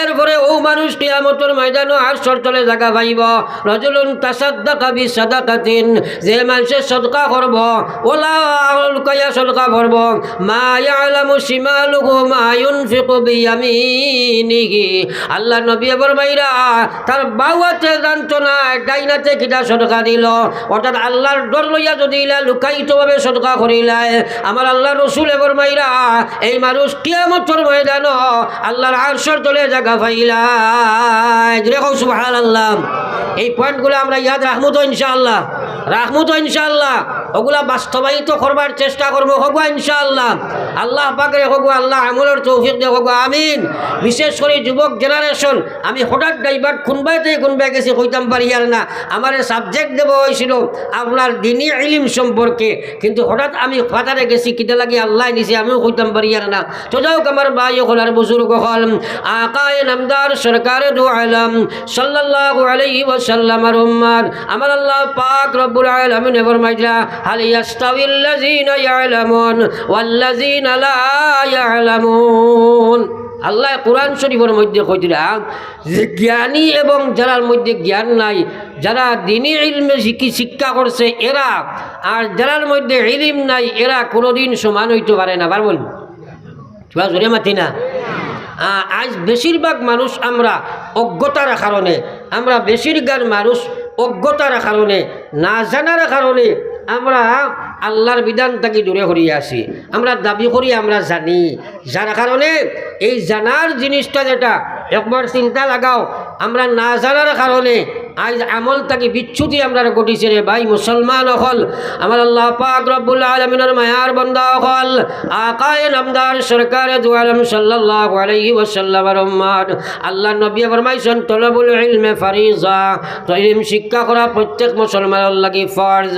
এরপরে অউ মানুষ কিয়ামতর ময়দানো আরশর তলে জাগা পাইবো। রাজুলুন তাসাদ্দাকা বিসাদাকাতিন, যে মানষে সদকা করবো, অলা লুকাইয়া সদকা করবো, মা ইয়ালামু শিমালুহু মা ইউনফিকু বিয়ামিনিহি। আল্লাহর নবী ফরমাইরা, তার বাউ আতে জানতো না ডাইন আতে কিতা সদকা দিলো। অর্থাৎ আল্লাহর ডর লইয়া যুদি ইলা লুকায়িতভাবে সদকা করিলায়, আমার আল্লাহর রসুলে ফরমাইরা, এই মানুষ কিয়ামতর ময়দানো আল্লাহর আরশর তলে জাগা পাইলায়। জোরে কও সুবহানাল্লাহ। এই পয়েন্টগুলা আমরা ইয়াদ রাখমু তো ইনশাআল্লাহ? রাখমু তো ইনশাআল্লাহ? অগুলা বাস্তবায়িত করবার চেষ্টা করমু, কউক্কা ইনশাআল্লাহ। আল্লাহ পাকরে কউক্কা, আল্লাহ আমলর তৌফিক দেউক্কা, আমিন। বিশেষ করি যুবক জেনারেশন, আমি হঠাৎ ডাইভার্ট কুনবায় থাকি কুনবায় গেছি কইতাম পারিয়ার না। আমারে সাবজেক্ট দেওয়া অইছিল আপনার দ্বীনি ইলিম সম্পর্কে, কিন্তু হঠাৎ আমি ফাতারে গেছি, কিতা লাগি আল্লায় নিছে আমিও কইতাম পারিয়ার না। তো যাউক আমার ভাই অকল আর বুজুর্গ অকল, আকায়ে নামদার সরকারে দু আলম সাল্লাল্লাহু আলাইহি ওয়াসাল্লামর উম্মত, আমার আল্লাহ পাক রব্বুল আলামিনে ফরমাইরা, হাল ইয়াস্তাউিল্লাযীনা ইয়ালামুন ওয়াল্লাযীনা লা ইয়ালামুন। আল্লায় কোরআন শরীফর মধ্যে কইরা যে জ্ঞানী এবং যারার মধ্যে জ্ঞান নাই, যারা দ্বীনি ইলমে শিকি-, শিক্ষা করছে এরা, আর যারার মধ্যে ইলিম নাই, এরা কোনোদিন সমান অইতো পারে না। পারবো নি? তোরা জোরে মাতি না। আ-, আইজ বেশিরভাগ মানুষ আমরা অজ্ঞতার কারণে, আমরা বেশিরভাগ মানুষ অজ্ঞতার কারণে, না জানার কারণে আমরা আল্লাহর বিধান থাকি দূরে সরিয়া আছি। আমরা দাবি করি আমরা জানি, যার কারণে এই জানার জিনিসটা যেটা, একবার চিন্তা লাগাও, আমরা না জানার কারণে আইজ আমল থাকি বিচ্যুতি আমরার ঘটিছে রে ভাই মুসলমান অকল। আমার আল্লাহ পাক রব্বুল আলামিনর মায়ার বান্দা অকল, আকায়ে নামদার সরকারে দু আলম সাল্লাল্লাহু আলাইহি ওয়াসাল্লামর উম্মত, আল্লাহর নবী ফরমাইছইন, তলবুল ইলমে ফারিজা, তো ইলম শিক্ষা করা প্রত্যেক মুসলমানর লাগি ফরজ।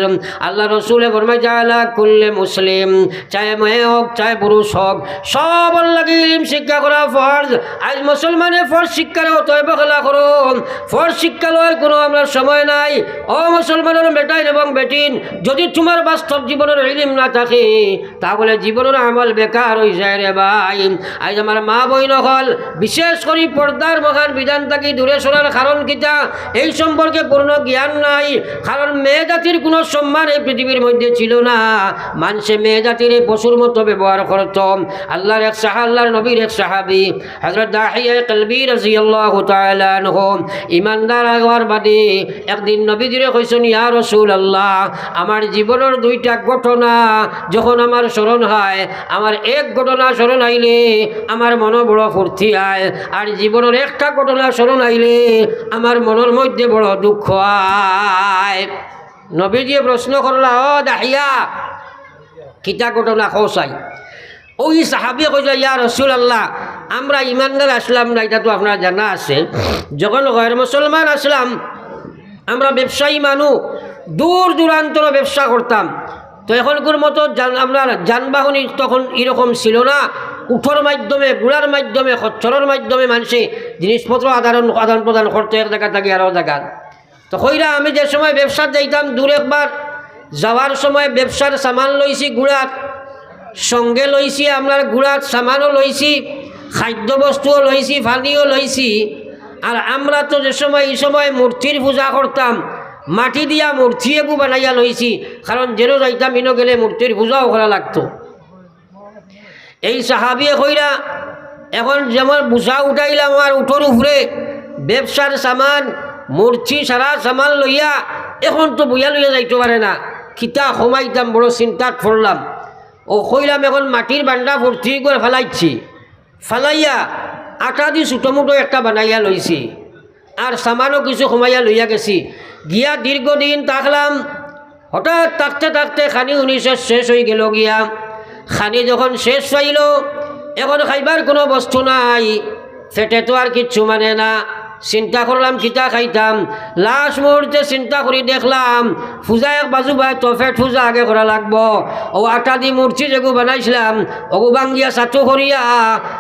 আল্লাহর রসুলে ফরমাইরা, আলা কুল্লি মুসলিম, চায় মেয়ে হোক, চায় পুরুষ হোক, সবর লাগি ইলম শিক্ষা করা ফরজ। আইজ মুসলমানে ফরজ শিক্ষারে অত অবহেলা করইন, ফরজ শিক্ষা লওয়ার কোনো আমরার সময় নাই। ও মুসলমানর বেটাইন এবং বেটিন, যুদি তুমার বাস্তব জীবনর ইলিম না থাকে, তাহলে জীবনর আমল বেকার অইযায় রে ভাই। আইজ আমার মা বইন অকল, বিশেষ করি পর্দার মহান বিধান থাকি দূরে সরার কারণ কিতা, এই সম্পর্কে পূর্ণ জ্ঞান নাই। কারণ মেয়ে জাতির কোনো সম্মান এই পৃথিবীর মধ্যে ছিল না। মানষে মেয়ে জাতিরে পশুর মতো ব্যবহার করত। আল্লাহর এক সাহা-, আল্লাহর নবীর এক সাহাবী হযরত দাহিয়া কালবী রাদিয়াল্লাহু তাআলা আনহু ইমানদার অওয়ার বাদে একদিন নবীজিরে কইছইন, ইয়া রাসূলুল্লাহ, আমার জীবনর দুইটা ঘটনা যখন আমার স্মরণ হয়, আমার এক ঘটনা স্মরণ আইলে আমার মনো বড় ফুর্তি অয়, আর জীবনর একটা ঘটনা স্মরণ আইলে আমার মনর মধ্যে বড় দুঃখ অয়। নবীজিয়ে প্রশ্ন করলা, ও দাহিয়া, কিতা ঘটনা কও চাই? ওই সাহাবী কইলা, ইয়া রাসূলুল্লাহ, আমরা ইমানদার আছলাম না, ইটা তো আপনার জানা আছে। যখন গয়র মুসলমান আছলাম, আমরা ব্যবসায়ী মানু, দূর দূরান্তর ব্যবসা করতাম। তো এখনকুর মতো যান-, আপনার যানবাহন তখন ইরকম ছিল না। উটর মাধ্যমে, ঘুড়ার মাধ্যমে, খচ্চরর মাধ্যমে মানষে জিনিসপত্র আদান, আদান প্রদান করতো এক জাগা থাকি আরো জাগাত। তো কইরা আমি যে সময় ব্যবসাত যাইতাম, দূর একবার যাওয়ার সময় ব্যবসার সামান লইছি ঘুড়াত, সঙ্গে লইছি আপনার ঘুড়াত সামানও লইছি, খাদ্যবস্তুও লইছি, পানিও লইছি। আর আমরা তো যে সময়, ই সময় মূর্তির পূজা করতাম, মাটি দিয়া মূর্তি এগু বানাইয়া লইছি, কারণ যেনো যাইতাম ইনো গেলে মূর্তির পূজাও করা লাগতো। এই সাহাবিয়ে কইরা, এখন যেমন বুঝা উঠাইলাম আমার উটর উপরে, ব্যবসার সামান, মূর্তি সারা সামান লইয়া, এখন তো বইয়া লইয়া যাইতো পারে না, কিতা কমাইতাম, বড় চিন্তাত পড়লাম। ও কইলাম, এখন মাটির বান্ডা ভর্তি করে ফালাইছি, ফালাইয়া আটা দি ছোটো মোটো একটা বানাইয়া লইছি। আর সামানও কিছু কমাইয়া লইয়া গেছি। গিয়া দীর্ঘদিন থাকলাম। হঠাৎ থাকতে থাকতে খানি উনি শেষ, শেষ অইগেলো গিয়া। খানি যখন শেষ অইলো, এখন খাইবার কোনো বস্তু নাই, পেটে তো আর কিচ্ছু মানে না। চিন্তা করলাম কিতা খাইতাম। লাস্ট মুহূর্তে চিন্তা করি দেখলাম, পূজা এক বাজু বায়, তো পেট পূজা আগে করা লাগবো। ও আটা দি মূর্তি যেগু বানাইছিলাম, ওগু ভাঙ্গিয়া চাটু করিয়া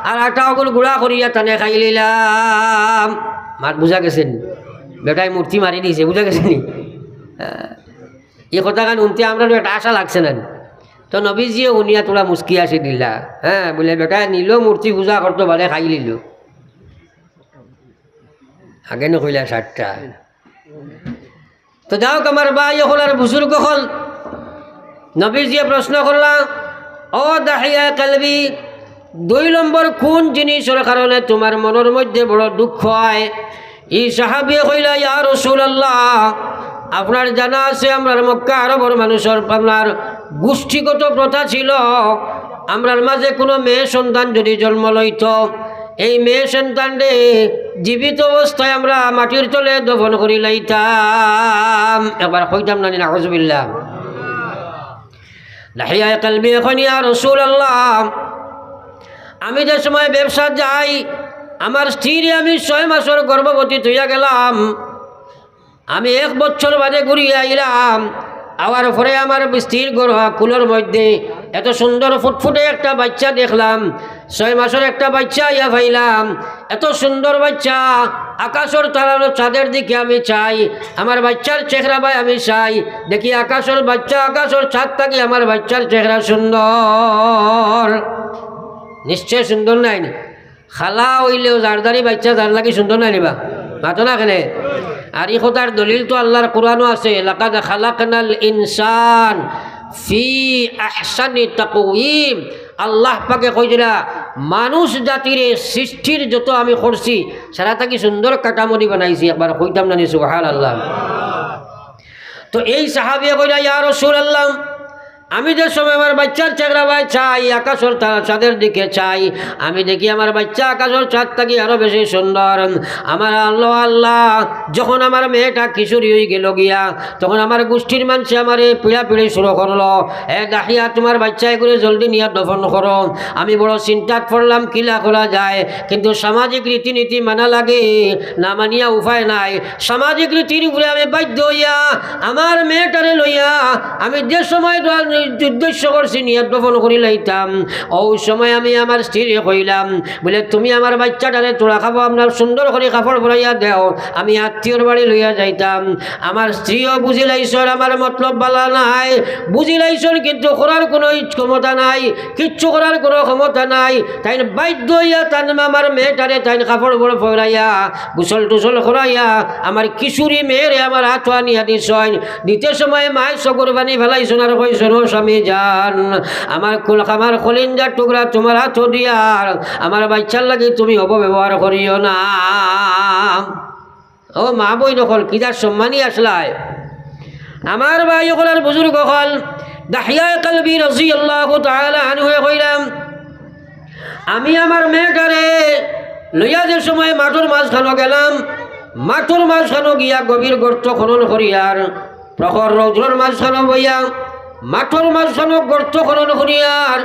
আর আটা ওগুর গুঁড়া করিয়া তানে খাইলিলাম। মাত বুঝা গেছে নি? বেটায় মূর্তি মারি দিছে, বুঝা গেছে নি? ই কথাখান হুনতে আমরারও একটা আশা লাগছে না নি? তো নবীজিয়ে হুনিয়া থুড়া মুচকি হাসি দিলা। হ্যাঁ, বুলে, "বেটায় নিল মূর্তি পূজা করতো, বাদে খাই লিল।" আগে নি কইলা সাতটা। তো যাউক আমার ভাই অকল আর বুজুর্গ অকল, নবীজিয়ে প্রশ্ন করলা, "ও দাহিয়া কালবি, দুই নম্বর কোন জিনিসর কারণে তুমার মনর মধ্যে বড় দুঃখ অয়?" ই সাহাবিয়ে কইলা, "ইয়া রাসূলুল্লাহ, আপনার জানা আছে আমরার মক্কা আরবর মানুষর আপনার গোষ্ঠীগত প্রথা ছিল, আমরার মাঝে কুনু মেয়ে সন্তান যদি জন্ম লইতো, এই মেয়ে সন্তানরে জীবিত অবস্থায় আমরা মাটির তলে দফন করি লাইতাম।" একবার কইতাম না নি, নাউজুবিল্লাহ। দাহিয়ায়ে কালবি কইন, "ইয়া রাসূলুল্লাহ, আমি যে সময় ব্যবসা যাই, আমার স্ত্রীরে আমি ছয় মাসর গর্ভবতী থইয়া গেলাম, আমি এক বছর বাদে ঘুরিয়া আইলাম, আওয়ার পরে আমার স্ত্রীর গর্ভ কুলর মধ্যে এত সুন্দর ফুটফুটে একটা বাচ্চা দেখলাম, ছয় মাসর একটা বাচ্চা আইয়া পাইলাম, এত সুন্দর বাচ্চা, আকাশর তারার চাঁদের দিকে আমি চাই, আমার বাচ্চার চেহারা বায় আমি চাই, দেখি আকাশর বাচ্চা, আকাশর চাঁদ থাকি আমার বাচ্চার চেহারা সুন্দর।" নিশ্চয় সুন্দর নায় নি? খালা অইলেও জারদারি বাচ্চা যার লাগি সুন্দর নায় নি বা? মাতো না কেনে? আর ই কথার দলিল তো আল্লার কুরআনো আছে, "লাকাদ খালাকনাল ইনসান ফি আহসানি তাকওয়িম।" আল্লাহ পাকে কইরা, "মানুষ জাতিরে সৃষ্টির যত আমি করছি, সারা থাকি সুন্দর কাঠামো দি বানাইছি।" একবার কইতাম না নি সুবহানাল্লাহ? তো এই সাহাবিয়ে কইরা, "ইয়া রাসূলুল্লাহ, আমি যে সময় আমার বাচ্চার চেহারা বায় চাই, আকাশর তারা চাঁদের দিকে চাই, আমি দেখি আমার বাচ্চা আকাশর চাঁদ থাকি আরো বেশি সুন্দর। আমার আল্লাহ, আল্লাহ, যখন আমার মেয়েটা কিশোরী অই গেল গিয়া, তখন আমার গোষ্ঠীর মানষে আমারে পিড়াপিড়ি শুরু করলো, 'এ দাহিয়া, তুমার বাচ্চা এগুরে জলদি নিয়া দফন করো।' আমি বড় চিন্তাত পড়লাম, কিলা করা যায়, কিন্তু সামাজিক রীতিনীতি মানা লাগে, না মানিয়া উপায় নাই। সামাজিক রীতির উপরে আমি বাধ্য অইয়া আমার মেয়েটারে লইয়া আমি যে সময় দোয়া উদ্দেশ্য করছি নিয়া দফন করি লাইতাম, অউ সময় আমি আমার স্ত্রীরে কইলাম, বুলে, 'তুমি আমার বাচ্চাটারে থুড়া খাবো আপনার সুন্দর করি কাপড় পরাইয়া দেও, আমি আত্মীয়র বাড়ি লইয়া যাইতাম।' আমার স্ত্রীও বুঝিলাইছইন আমার মতলব বালা নাই, বুঝিলাইছইন, কিন্তু করার কুনু ইচ-, ক্ষমতা নাই, কিচ্ছু করার কুনু ক্ষমতা নাই। তাইন বাধ্য অইয়া তান আমার মেয়েটারে তাইন কাপড় বড় পরাইয়া, গোসল টোসল করাইয়া, আমার কিশোরী মেয়েরে আমার আতো আনিয়া দিছইন। দিতে সময় মায় চকুর পানি ফালাইছইন আর কইছইন, "ও স্বামী জান, আমার কুল-, আমার কলিঞ্জার টুকরা তুমার আতো দিয়ার আমার বাচ্চার লাগি তুমি অপব্যবহার করিও না।" ও মা বইন অকল, কিতা সম্মানী আছলায়। আমার ভাই অকল আর বুজুর্গ অকল, দাহিয়ায়ে কালবি রাদিয়াল্লাহু তাআলা আনহুয়ে কইরা, আমি আমার মেয়েটারে লইয়া যে সময় মাঠর মাঝখানো গেলাম, মাঠর মাঝখানো গিয়া গভীর গর্ত খনন করিয়ার, প্রখর রৌদ্রর মাঝখানো বইয়া মাঠর মাঝখানো গর্ত খনন করিয়ার,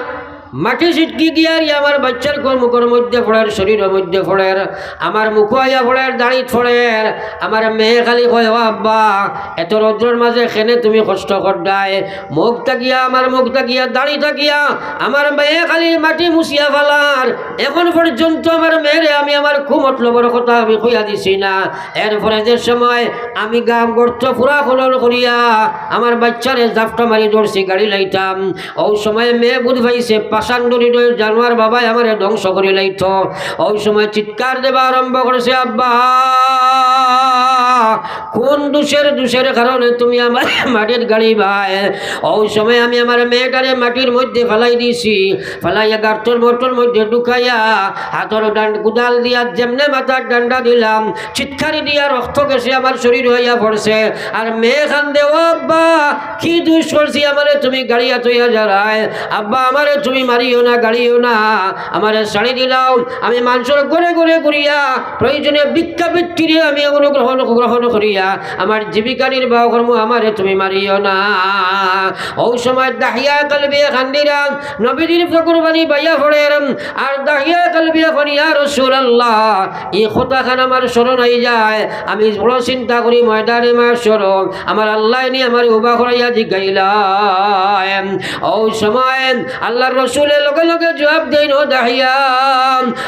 মাটি ছিটকি গিয়ার, ই আমার বাচ্চার কর-, মুখর মধ্যে পড়ের, শরীরর মধ্যে পড়ের, আমার মুখো আইয়া পড়ের, দাড়িত পড়ের। আমার মেয়ে খালি কয়, "ও আব্বা, এত রৌদ্রর মাঝে কেনে তুমি কষ্ট কররায়?" মুখ থাকিয়া, আমার মুখ থাকিয়া, দাড়ি থাকিয়া, আমার মেয়ে খালি মাটি মুছিয়া ফালার। এখন পর্যন্ত আমার মেয়েরে আমি আমার কুমতলবর কথা আমি কইয়া দিছি না। এরপরে যে সময় আমি গাম গর্ত পুরা খনন করিয়া আমার বাচ্চারে জাপটা মারি ধরছি, গাড়ি লাইতাম, অউ সময় মেয়ে বুঝ পাইছে, পাষাণ দড়ির জানোয়ার বাবায় আমারে ধ্বংস করি লাইতো। অউ সময় চিৎকার দেওয়া আরম্ভ করছে, "আব্বা, কোন দোষের, দোষের কারণে তুমি আমারে মাটিত গাড়িবায়?" অউ সময় আমি আমার মেয়েটারে মাটির মধ্যে ফালাই দিছি, ফালাইয়া গার্তর মর্তর মধ্যে ঢুকাইয়া, হাতর ডান কুদাল দিয়া যেমনে মাথার ডান্ডা দিলাম, চিৎকার দিয়া রক্ত গেছে আমার শরীর হইয়া পড়ছে। আর মেয়ে কান্দে, "ও আব্বা, কি দোষ করছি আমারে তুমি গাড়িয়া থইয়া যারায়? আব্বা, আমারে তুমি মারিও না, গাড়িও না, আমারে ছাড়ি দিলাও। আমি মানষর ঘরে ঘরে ঘুরিয়া প্রয়োজনে ভিক্ষাবৃত্তিরে আমি অনুগ্রহণ, গ্রহণ করিয়া আমার জীবিকা নির্বাহ করমু, আমারে তুমি মারিও না।" অউ সময় দাহিয়া কালবিয়ে কান্দিরা, নবীজির চকুর পানি বাইয়া পড়ের। আর দাহিয়া কালবিয়ে কইন, "ইয়া রাসূলুল্লাহ, ই কথাখান আমার স্মরণ আই যায়, আমি বড় চিন্তা করি ময়দানে মাহশরো, আমার আল্লায় নি আমারে উবা করাইয়া জিগাইলা।" অউ সময় আল্লার রসুলে লগে লগে জুয়াব দেইন, "ও দাহিয়া,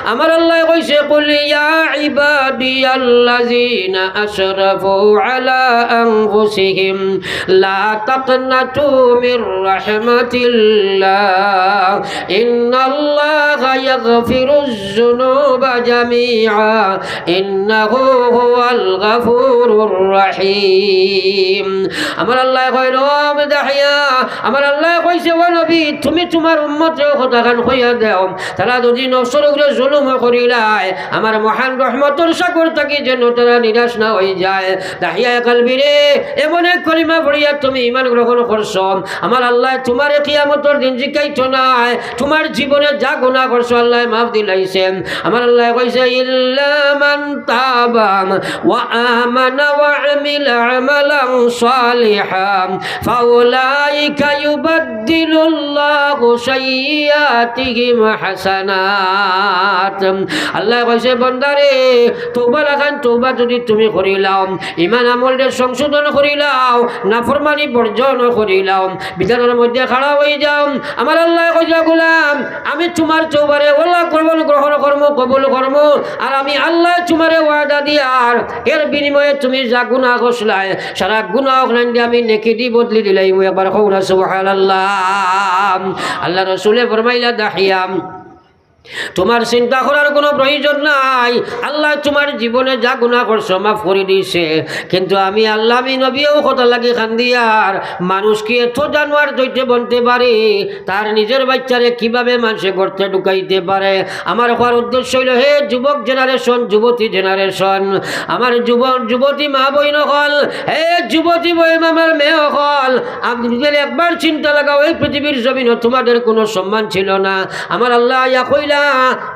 আমার আল্লায় কইছে, 'কুল ইয়া ইবাদিয়াল্লাযীনা আশ-" أسرفوا على أنفسهم لا تقنطوا من رحمة الله إن الله يغفر الذنوب جميعا إنه هو الغفور الرحيم। আমার আল্লায় কইন, "ও দাহিয়া, আমার আল্লায় কইছে, ও নবী, তুমি তুমার উম্মতরে কথাখান কইয়া দেও, তারা যদি নফসর উপরে জুলুম করিলায়, আমার মহান রহমতর সাগর থাকি যেন তারা নিরাশ না অইযায়।" দাহিয়ায়ে কালবিরে, এমন এক কলিমা পড়িয়া তুমি ঈমান গ্রহণ করছো, আমার আল্লায় তুমারে কিয়ামতর দিন জিকাইতো নায়, তুমার জীবনে যা গুনা করছো আল্লায় মাফ দিলাইছে। আমার আল্লায় কইছে, "إلا من تاب وآمن وعمل عملا صالحا فأولئك يبدل الله سيئاتهم حسنات।" আল্লায় কইছে, "বন্দারে, তওবা লাখান তওবা যদি তুমি করিলাও, ঈমান আমলরে সংশোধন করিলাও, নাফরমানি বর্জন করিলাও, বিধানর মধ্যে খাড়া অইযাও।" আমার আল্লায় কইলা, "গোলাম, আমি তুমার তওবারে ওলা কবুল গ্রহণ করমু, কবুল করমু। আর আমি আল্লায় তুমারে ওয়াদা দিয়ার, এর বিনিময়ে তুমি যা গুনা করছলায়, সারা গুনা অকলাইন দি আমি নেকি দি বদলি দিলাইমু।" একবার কও না সুবহানাল্লাহ। আল্লার রসুলে ফরমাইলা, দাহিয়া, তুমার চিন্তা করার কুনু প্রয়োজন নাই। আল্লায় তুমার জীবনে যা গুনা করছো মাফ করি দিছে, কিন্তু আমি আল্লা, আমি নবীও কথা লাগি কান্দিয়ার। মানুষ কি এত জানোয়ার দৈত্য বনতে পারে? তার নিজর বাইচ্চারে কিভাবে মানষে গর্তে ঢুকাইতে পারে? আমার কওয়ার উদ্দেশ্য অইলো, হে যুবক generation, যুবতী generation, আমার যুবক যুবতী মা বইন অকল, হে যুবতী বইন, আমার মেয়ে অকল, আপনে যদি একবার চিন্তা লাগাও, এই পৃথিবীর জমিনো তুমাদের কুনু সম্মান ছিল না। আমার আল্লায় আইয়া কইলা,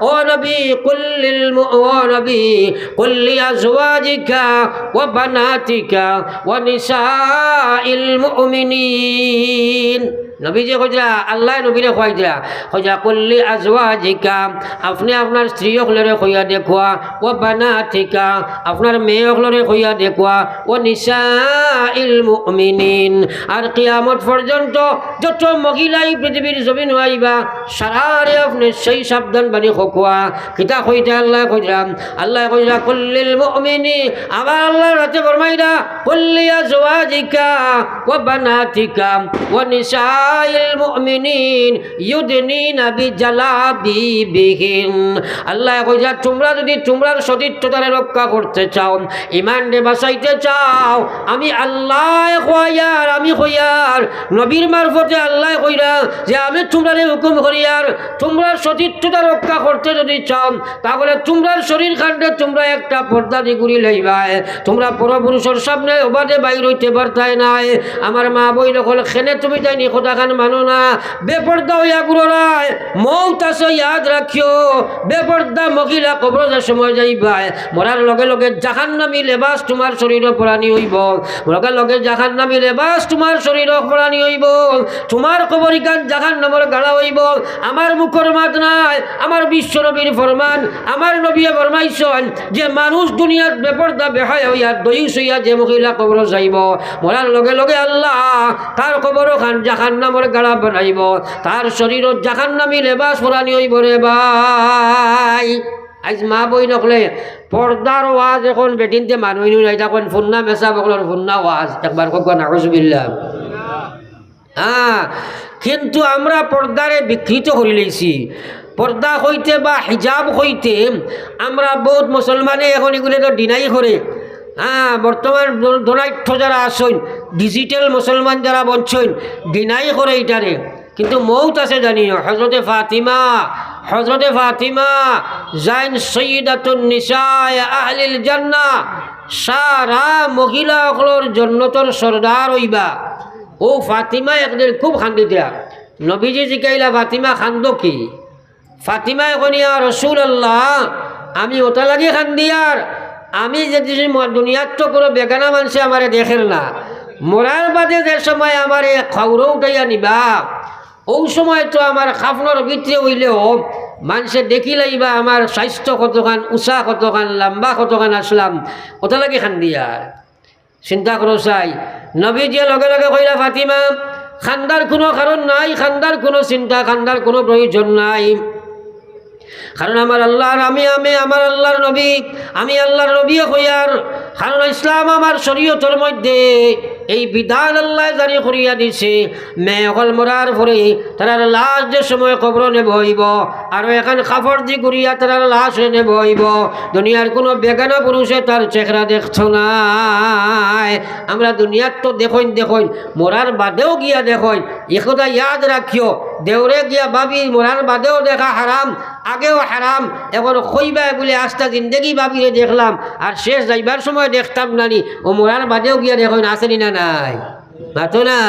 ও নবী, কুল্লিল মু-, ও নবী, কুল্লি আজওয়াজিকা ওয়া বানাতিকা ওয়া নিসাইল মুমিনিন। নবীজিয়ে কইরা, আল্লায় নবীরে কইরা, কইরা, "কুল্লি আজওয়াজিকা", আপনে আপনার স্ত্রী অকলরে কইয়া দেখউক্কা, "ওয়া বানাতিকা", আপনার মেয়ে অকলরে কইয়া দেখউক্কা, "ওয়া নিসাইল মুমিনিন।" আর কিয়ামত পর্যন্ত যত মহিলা ই পৃথিবীর জমিনো আইবা, সারারে আপনে সেই সাবধান বাণী কউক্কা। কিতা কইতা আল্লায় কইরা? আল্লায় কইরা, "কুল্লিল মুমিনি", আবার আল্লায় রাতে ফরমাইরা, "কুল্লি আজওয়াজিকা ওয়া বানাতিকা ওয়া নিসাইল মুমিনিন ইউদনিনা বিজালাবিবিহিন।" আল্লায় কইরা, তুমরা যদি তুমরার সতীত্বতারে রক্ষা করতে চাও, ঈমানরে বাঁচাইতে চাও, আমি আল্লায় কইয়ার, আমি কইয়ার, নবীর মারফতে আল্লায় কইরা যে আমি তুমরারে হুকুম করিয়ার, তুমরার সতীত্বতা রক্ষা করতে যদি চাও, তাহলে তুমরার শরীর খানরে তুমরা একটা পর্দা দি ঘুরি লইবায়। তুমরা পরপুরুষর সামনে অবাদে বাইর অইতে পারতায় নায়। আমার মা বইন অকল, কেনে তুমি তাইন ই কথাখান মানো না? বেপর্দা অইয়া ঘুররায়, মউত আছে, ইয়াদ রাখিও। বেপর্দা মহিলা কবরো যে সময় যাইবায়, মরার লগে লগে জাহান্নামী লেবাস তুমার শরীরো পরানি অইবো, লগে লগে জাহান্নামী লেবাস তুমার শরীরো পরানি অইবো, তুমার কবরখান জাহান্নামর গাড়া অইবো। আমার মুখর মাত নায়, আমার বিশ্ব নবীর ফরমান। আমার নবীয়ে ফরমাইছইন যে মানুষ দুনিয়াত বেপর্দা বেহায়া অইয়া দয়ুস অইয়া যে মহিলা কবরো যাইবো, মরার লগে লগে আল্লাহ তার কবরখান জাহান্নামর গাড়া বানাইবো, তার শরীরো জাহান্নামী লেবাস পরানি অইবো রে ভাই। আইজ মা বইন অকলে পর্দার ওয়াজ অখন বেটিন্তে মানইন না, ইটা কইন ফুন্না মেসাব অকলর ফুন্না ওয়াজ। একবার কউক্কা নাউজুবিল্লাহ। হ্যাঁ, কিন্তু আমরা পর্দারে বিকৃত করিলাইছি। পর্দা কইতে বা হিজাব কইতে আমরা বউত মুসলমানে অখন ইগুরে তো deny করে। হ্যাঁ, বর্তমান ধ-, ধনাঢ্য যারা আছইন, digital মুসলমান যারা বনছইন, deny করে ইটারে। কিন্তু মউত আছে জানিও, হজরতে ফাতিমা, হজরতে ফাতিমা যাইন সাইয়্যিদাতুন নিসায়ে আহলিল জান্নাহ, সারা মহিলা অকলর জন্নতর সর্দার অইবা। অউ ফাতিমা একদিন খুব কান্দিতা। নবীজি জিকাইলা, "ফাতিমা, কান্দো কি?" ফাতিমায় কইন, "ইয়া রাসুলাল্লাহ, আমি অতা লাগি কান্দিয়ার, আমি যদি ম-, দুনিয়াত তো কুনু বেগানা মানষে আমারে দেখের না, মরার বাদে যে সময় আমারে কবরো উঠাইয়া নিবা, অউ সময় তো আমার কাফনর ভিতরে অইলেও মানষে দেখিলাইবা আমার স্বাস্থ্য কতখান, উচা কতখান, লাম্বা কতখান আছলাম, অতা লাগি কান্দিয়ার।" চিন্তা করো চাই, নবীজিয়ে লগে লগে কইলা, "ফাতিমা, কান্দার কুনু কারণ নাই, কান্দার কুনু চিন্তা, কান্দার কুনু প্রয়োজন নাই।" কারণ আমার আল্লাহর, আমি, আমি আমার আল্লাহর নবী, আমি আল্লাহর নবী কইয়ার। কারণ ইসলাম আমার শরীয়তর মধ্যে এই বিধান আল্লায় জারি করিয়া দিছে, মেয়ে অকল মরার পরে তারার লাশ যে সময় কবরো নেওয়া অইবো, আরো এখান কাপড় দি গুড়িয়া তারার লাশ নেওয়া অইবো। দুনিয়ার কোনো বেগানা পুরুষে তার চেহারা দেখতো নায়। আমরা দুনিয়াত তো দেখইন দেখইন, মরার বাদেও গিয়া দেখইন। ই কথা ইয়াদ রাখিও, দেওরে গিয়া ভাবি মরার বাদেও দেখা হারাম, আগেও হারাম। এখন কইবায় বুলে আস্তা জিন্দেগি ভাবিরে দেখলাম, আর শেষ যাইবার সময় দেখতাম না নি, ও মরার বাদেও গিয়া দেখইন, আছে নি না নাই? মাতো না।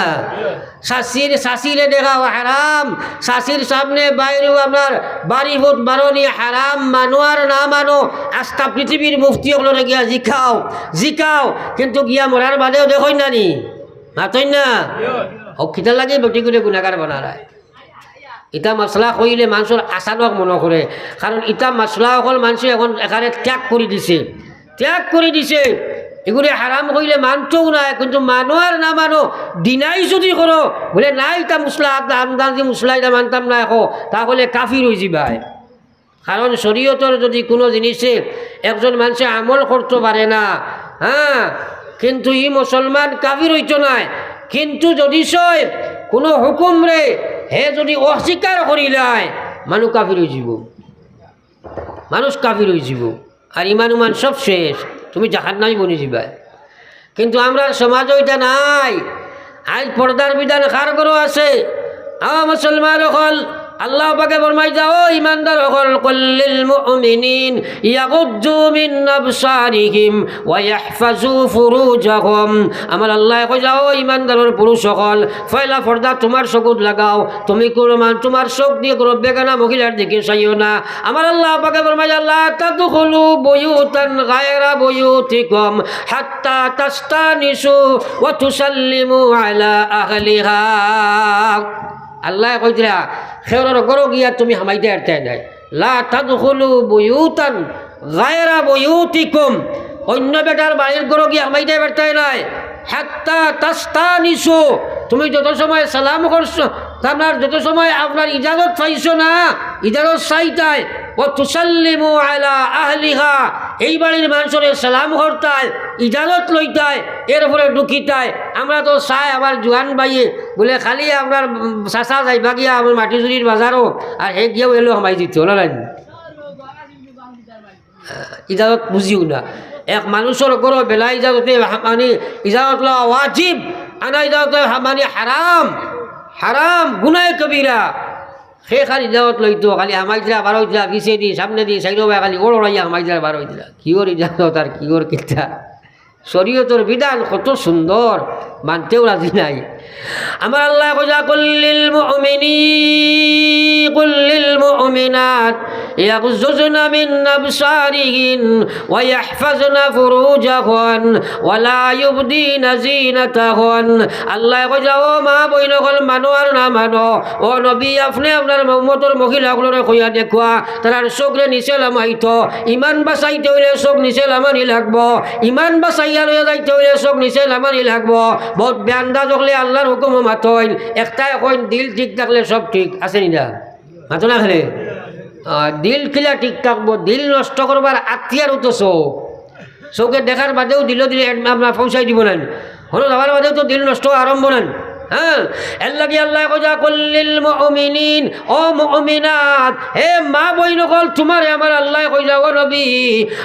চাচির, চাচিরে দেখাও হারাম, চাচির সামনে বাইরেও আপনার বাড়ি ফুট বারনি হারাম, মানো আর না মানো, আস্তা পৃথিবীর মুফতি অকলরে গিয়া জিকাও, জিকাও, কিন্তু গিয়া মরার বাদেও দেখইন না নি, মাতইন না। ও কিতার লাগি বেটিগুরে গুনাগার বানারায়? ইতা মাসলা কইলে মানষর আচানক মনো করে, কারণ ইতা মাসলা অকল মানষে এখন এখানে ত্যাগ করি দিছে, ত্যাগ করি দিছে। ইগুরে হারাম কইলে মানতও নায়, কিন্তু মানো আর না মানো, deny যদি করো, বুলে না ইতা মুসলা, আন্দাজি মুসলা, ইতা মানতাম না এখন, তাহলে কাফির অইযিবায়। কারণ শরীয়তর যদি কোনো জিনিসে একজন মানষে আমল করতো পারে না, হ্যাঁ, কিন্তু ই মুসলমান কাফির অইতো নায়। কিন্তু যদি সে কোনো হুকুমরে হে যদি অস্বীকার করিলায়, মানুষ কাফির অইযিবো, মানুষ কাফির অইযিবো। আর ইমান উমান সব শেষ, তুমি জাহান্নামী বনি যিবায়। কিন্তু আমরার সমাজো ইটা নাই। আইজ পর্দার বিধান কার ঘরো আছে? আ মুসলমান অকল, আল্লাহ পাকে ফরমাইতা, ও ইমানদার অকল, قل للمؤمنين يغضوا من أبصارهم ويحفظوا فروجهم। আমার আল্লায় কইতা, ও ইমানদারর পুরুষ অকল, পয়লা পর্দা তুমার চকুত লাগাও, তুমি কোনো মান-, তুমার চোখ দিয়া কোনো বেগানা মহিলার দিকে চাইও না। আমার আল্লাহ পাকে ফরমাইতা, لا تدخلوا بيوتا غير بيوتكم حتى تستأنسوا وتسلموا على أهلها। আল্লায় কইতরা, কেউরর ঘরো গিয়া তুমি হামাইতায় পারতায় নায়। لا تدخلوا بيوتا غير بيوتكم। অইন্য বেটার বাড়ির ঘরো গিয়া হামাইতায় পারতায় নায়। حتى تستأنسوا। তুমি যত সময় সালাম করছো, আপনার যত সময় আপনার ইজাজত পাইছো না, ইজাজত চাইতায়। وتسلموا على أهلها। এই বাড়ির মানষরে সালাম করতায়, ইজাজত লইতায়, এরপরে ঢুকিতায়। আমরা তো চাই আমার জুয়ান ভাইয়ে বুলে খালি আপনার, উম, চাচা যাইবা গিয়া আমার মাটিচুরির বাজারো, আর হে গিয়াও এলো হামাই দিত, অলা নায় নি? ইজাজত বুঝিও না। এক মানষর ঘরো বেলা ইজাজতে হা-, মানে ইজাজত লওয়া ওয়াজিব, আনা ইজাজতে হা-, মানে হারাম, হারাম, গুনায় কবিরা। হে খালি ইজাজত লইতো, খালি হামাইতরা, বারইতরা, পিছেদি, সামনেদি, সাইডো বায় খালি ওড় ওড়াইয়া হামাইতরা, বারইতরা। কিওর ইজাজত আর কিওর কিতা? শরীয়তর বিধান কত সুন্দর, মানতেও রাজি নাই। আমার আল্লায় কইতা, قل للمؤمنين، قل للمؤمنات يغضضن من أبصارهن ويحفظن فروجهن ولا يبدين زينتهن। আল্লায় কইতা, ও মা বইন অকল, মানো আর না মানো, ও নবী, আপনে আপনার উম্মতর মহিলা অকলরে কইয়া দেখুয়া, তারার চোখরে নিচে লামাইতো। ইমান বাঁচাইতে অইলে চোখ নিচে লামানি লাগবো, ইমান বাঁচাইয়া লইয়া যাইতে অইলে চোখ নিচে লামানি লাগবো। বউত বেআন্দাজ অকলে আল্লার হুকুমো মাতইন, একটায় কইন দিল ঠিক থাকলে সব ঠিক, আছে নি না? মাতো না খালি। আহ, দিল কিলা ঠিক থাকবো? দিল নষ্ট করবার আতিয়ারউ তো চোখ। চোখে দেখার বাদেউ দিলো দিলে এড-, আপনার পৌঁছাই দিবো না নি? হনো যাওয়ার বাদেউ তো দিল নষ্ট আরম্ভ না নি? হ্যাঁ, এর লাগি আল্লায় কইতা, قل للمؤمنين, ও মুমিনাত, হে মা বইন অকল, তুমারে আমার আল্লায় কইতা, ও নবী,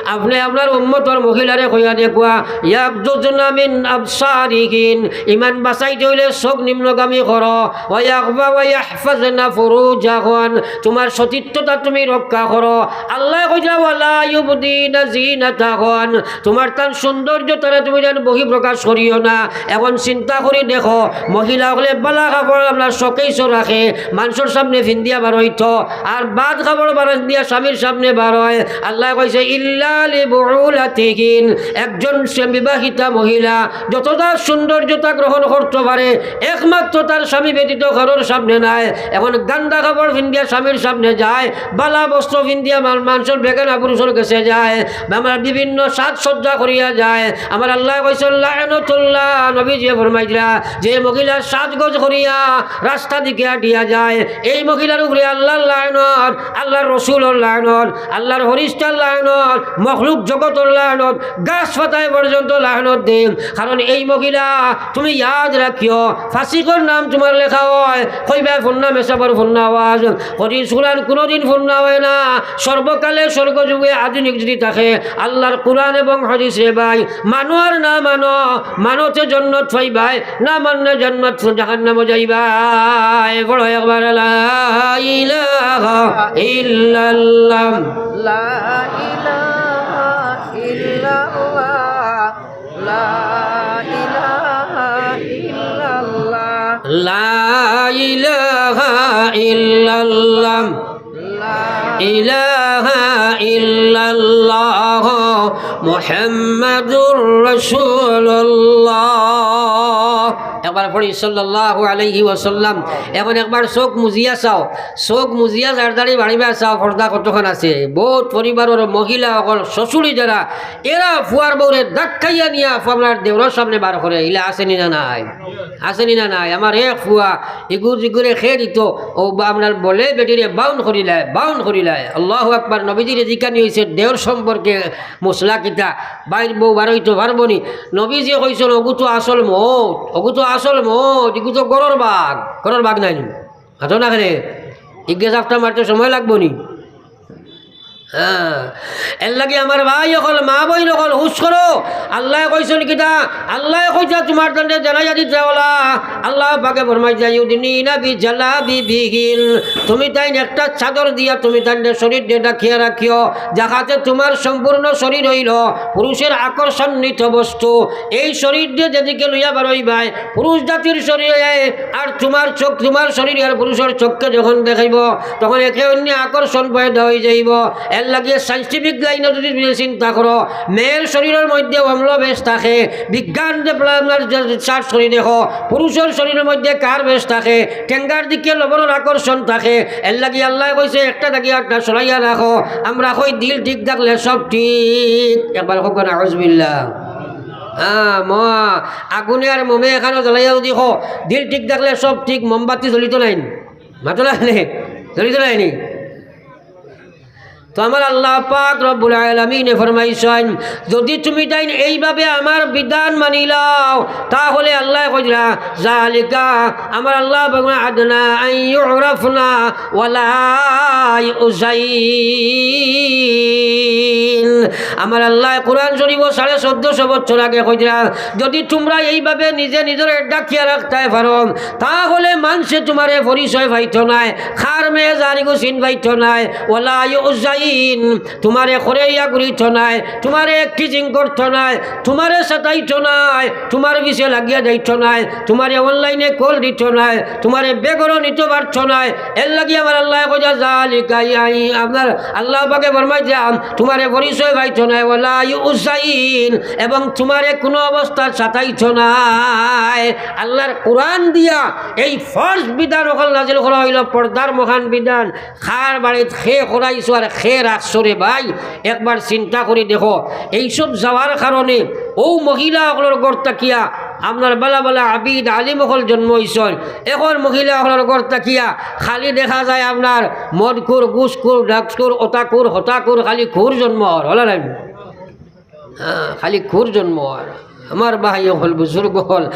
আপনে আপনার উম্মতর মহিলারে কইয়া দেখুয়া, يغضضن من أبصارهن, ইমান বাঁচাইতে অইলে চোখ নিম্নগামী করো, ويغ-, ويحفظن فروجهن, তুমার সতীত্বতা তুমি রক্ষা করো। আল্লায় কইতা, ولا يبدين زينتهن, তুমার তান সৌন্দর্যতারে তুমি যেন বহিঃপ্রকাশ করিও না। এখন চিন্তা করি দেখো, মহিলা অকলে বালা কাপড় আপনার শোকেসো রাখে, মানষর সামনে ফিন্দিয়া বারইতো, আর বাদ কাপড় বারইন দিয়া স্বামীর সামনে বারয়। আল্লায় কইছে, إلا لبعولتهن, একজন সে বিবাহিতা মহিলা যতটা সৌন্দর্যতা গ্রহণ করতো পারে, একমাত্র তার স্বামী ব্যতীত কারোর সামনে নায়। এখন গান্দা কাপড় ফিন্দিয়া স্বামীর সামনে যায়, বালা বস্ত্র ফিন্দিয়া মান-, মানষর বেগানা পুরুষর গেছে যায়, বা আমার বিভিন্ন সাজসজ্জা করিয়া যায়। আমার আল্লায় কইছইন, লা'নাতুল্লাহ, নবীজিয়ে ফরমাইতরা, যে মহিলা সাজগোজ করিয়া রাস্তা দিকে আটিয়া যায়। এই মহিলার উপরে আল্লাহর লানত, আল্লাহর রসুলর লানত, আল্লাহর ফিরিস্তার লানত, মখলুক জগতর লানত, গাছ পাতায় পর্যন্ত লানত দেয়। কারণ এই মহিলা, তুমি ইয়াদ রাখিও, ফাসিকর নাম তুমার লেখা অয়, কইবায় ফন্না মেসাবর ফন্না আওয়াজ। করিস কুরআন কুনুদিন ফন্না অয় না। সর্বকালে সর্বযুগে আধুনিক যদি থাকে, আল্লাহর কুরআন এবং হাদিস রে ভাই, মানো আর না মানো, মানতে জন্নত পাইবায়, না মানলে জন্নত জাহান্নামো যাইবায়। পড়ো একবার, লা ইলাহা ইল্লাল্লাহ। لا إله إلا الله. لا إله إلا الله. لا إله إلا الله. لا إله إلا الله. محمد رسول الله. একবার পড়ি, সাল্লাল্লাহু আলাইহি ওয়াসাল্লাম। এখন একবার চোখ মুজিয়া চাও, চোখ মুজিয়া যার দাড়ি বাড়িবা চাও, পর্দা কতক্ষণ আছে? বহুত পরিবারর মহিলা অকল, শ্বশুরি যারা, এরা ফুয়ার বউরে ধাক্কাইয়া নিয়া আপনার দেওরর সামনে বার করে, ইলা আছেনি না নাই? আছেনি না নাই? আমার এক ফুয়া ইগুর জিগুরে খেয়ে দিত, ও বা আপনার বলে বেটিরে বাউন করিলায়, বাউন করিলায়। আল্লাহু আকবার। নবীজিরে জিকানি অইছে দেওর সম্পর্কে মসলা কিতা, বাইর বউ বারইতো পারবো নি? নবীজি কইছইন, "ওগু তো আসল মউত, ওগু তো আসল মউত, ইগু তো গরর বাঘ, গরর বাঘ নায় নি?" হাতো না কেনে? ইগে জাপটা মারতে সময় লাগবো নি? হ্যাঁ, এর লাগি আমার ভাই অকল, মা বইন অকল, হুশ করো। আল্লায় কইছইন কিতা? আল্লায় কইতা তুমার তানরে জানাইয়া দিতা অলা। আল্লাহ পাকে ফরমাইতা, "ইউদিনিনা বিজালাবিবিহিন।" তুমি তাইন একটা চাদর দিয়া তুমি তানরে শরীররে ঢাকিয়া রাখিও, যাহাতে তুমার সম্পূর্ণ শরীর অইলো পুরুষের আকর্ষণিত বস্তু। এই শরীররে যেদিকে লইয়া বারইবায়, পুরুষ জাতির শরীরে, আর তুমার চোখ, তুমার শরীর আর পুরুষর চোখকে যখন দেখাইবো, তখন একে অন্যে আকর্ষণ পয়দা অইযাইবো। এর লাগি scientific লাইনো যদি তুমি চিন্তা করো, মেয়ের শরীরর মধ্যে অম্ল বেশ থাকে, বিজ্ঞান যে প্লা-, আপনার যে search করি দেখো, পুরুষর শরীরর মধ্যে কার বেশ থাকে, টেঙ্গার দিকে লবণর আকর্ষণ থাকে। এর লাগি আল্লায় কইছে, একটা থাকি একটা সরাইয়া রাখো। আমরা কই, দিল ঠিক থাকলে সব ঠিক। একবার কউক্কা, নাউজুবিল্লাহ। হ্যাঁ, মা, আগুনে আর মোমে একখানো জ্বালাইয়া যদি কও, দিল ঠিক থাকলে সব ঠিক, মোমবাতি জ্বলিতো নায় নি? মাতো না নে? জ্বলিতো নায় নি? তো আমার আল্লাহ পাক রব্বুল আলামিনে ফরমাইছইন, যদি তুমি তাইন এইভাবে আমার বিধান মানিলাও, তাহলে আল্লায় কইরা, "জালিকা", আমার আল্লাহ পাক, "আদনা আন ইউরাফনা ওয়ালা ইউজাইন।" আমার আল্লায় কুরআন শরীফো সাড়ে চৌদ্দশো বছর আগে কইরা, যদি তুমরা এইভাবে নিজে নিজরে ঢাকিয়া রাখতায় পারো, তাহলে মানষে তুমারে পরিচয় পাইতো নায়, কার মেয়ে যার ইগু চিন পাইতো নায়, ওয়ালা ইউজাইন, তুমারে খরেইয়া ঘুরিতো নায়, তুমারে teasing করতো নায়, তুমারে সাতাইতো নায়, তুমার পিছে লাগিয়া যাইতো নায়, তুমারে online-এ call দিতো নায়, তুমারে বেঘরো নিতো পারতো নায়। এর লাগি আমার আল্লায় কইরা, "জালিকা", ইয়াই আপনার আল্লাহ পাকে ফরমাইছইন, তুমারে পরিচয় পাইতো নায়, ওয়ালা ইউজাইন, এবং তুমারে কুনু অবস্থাত সাতাইতো নায়। আল্লাহর কুরআন দিয়া এই ফরজ বিধান অকল নাজিল করা অইলো, পর্দার মহান বিধান। কার বাড়িত কে করাইছো আর কে রাখছো রে ভাই, একবার চিন্তা করি দেখো। এইসব যাওয়ার কারণে অউ মহিলা অকলর ঘর থাকিয়া আপনার বালা বালা আবিদ আলিম অকল জন্ম অইছইন। এখন মহিলা অকলর ঘর থাকিয়া খালি দেখা যায় আপনার মদখুর, ঘুষখুর, drugsখুর, অতাখুর, হতাখুর, খালি খুর জন্ম অর, অলা নায়? হ্যাঁ, খালি খুর জন্ম অর। আমার ভাই অকল, বুজুর্গ অকল,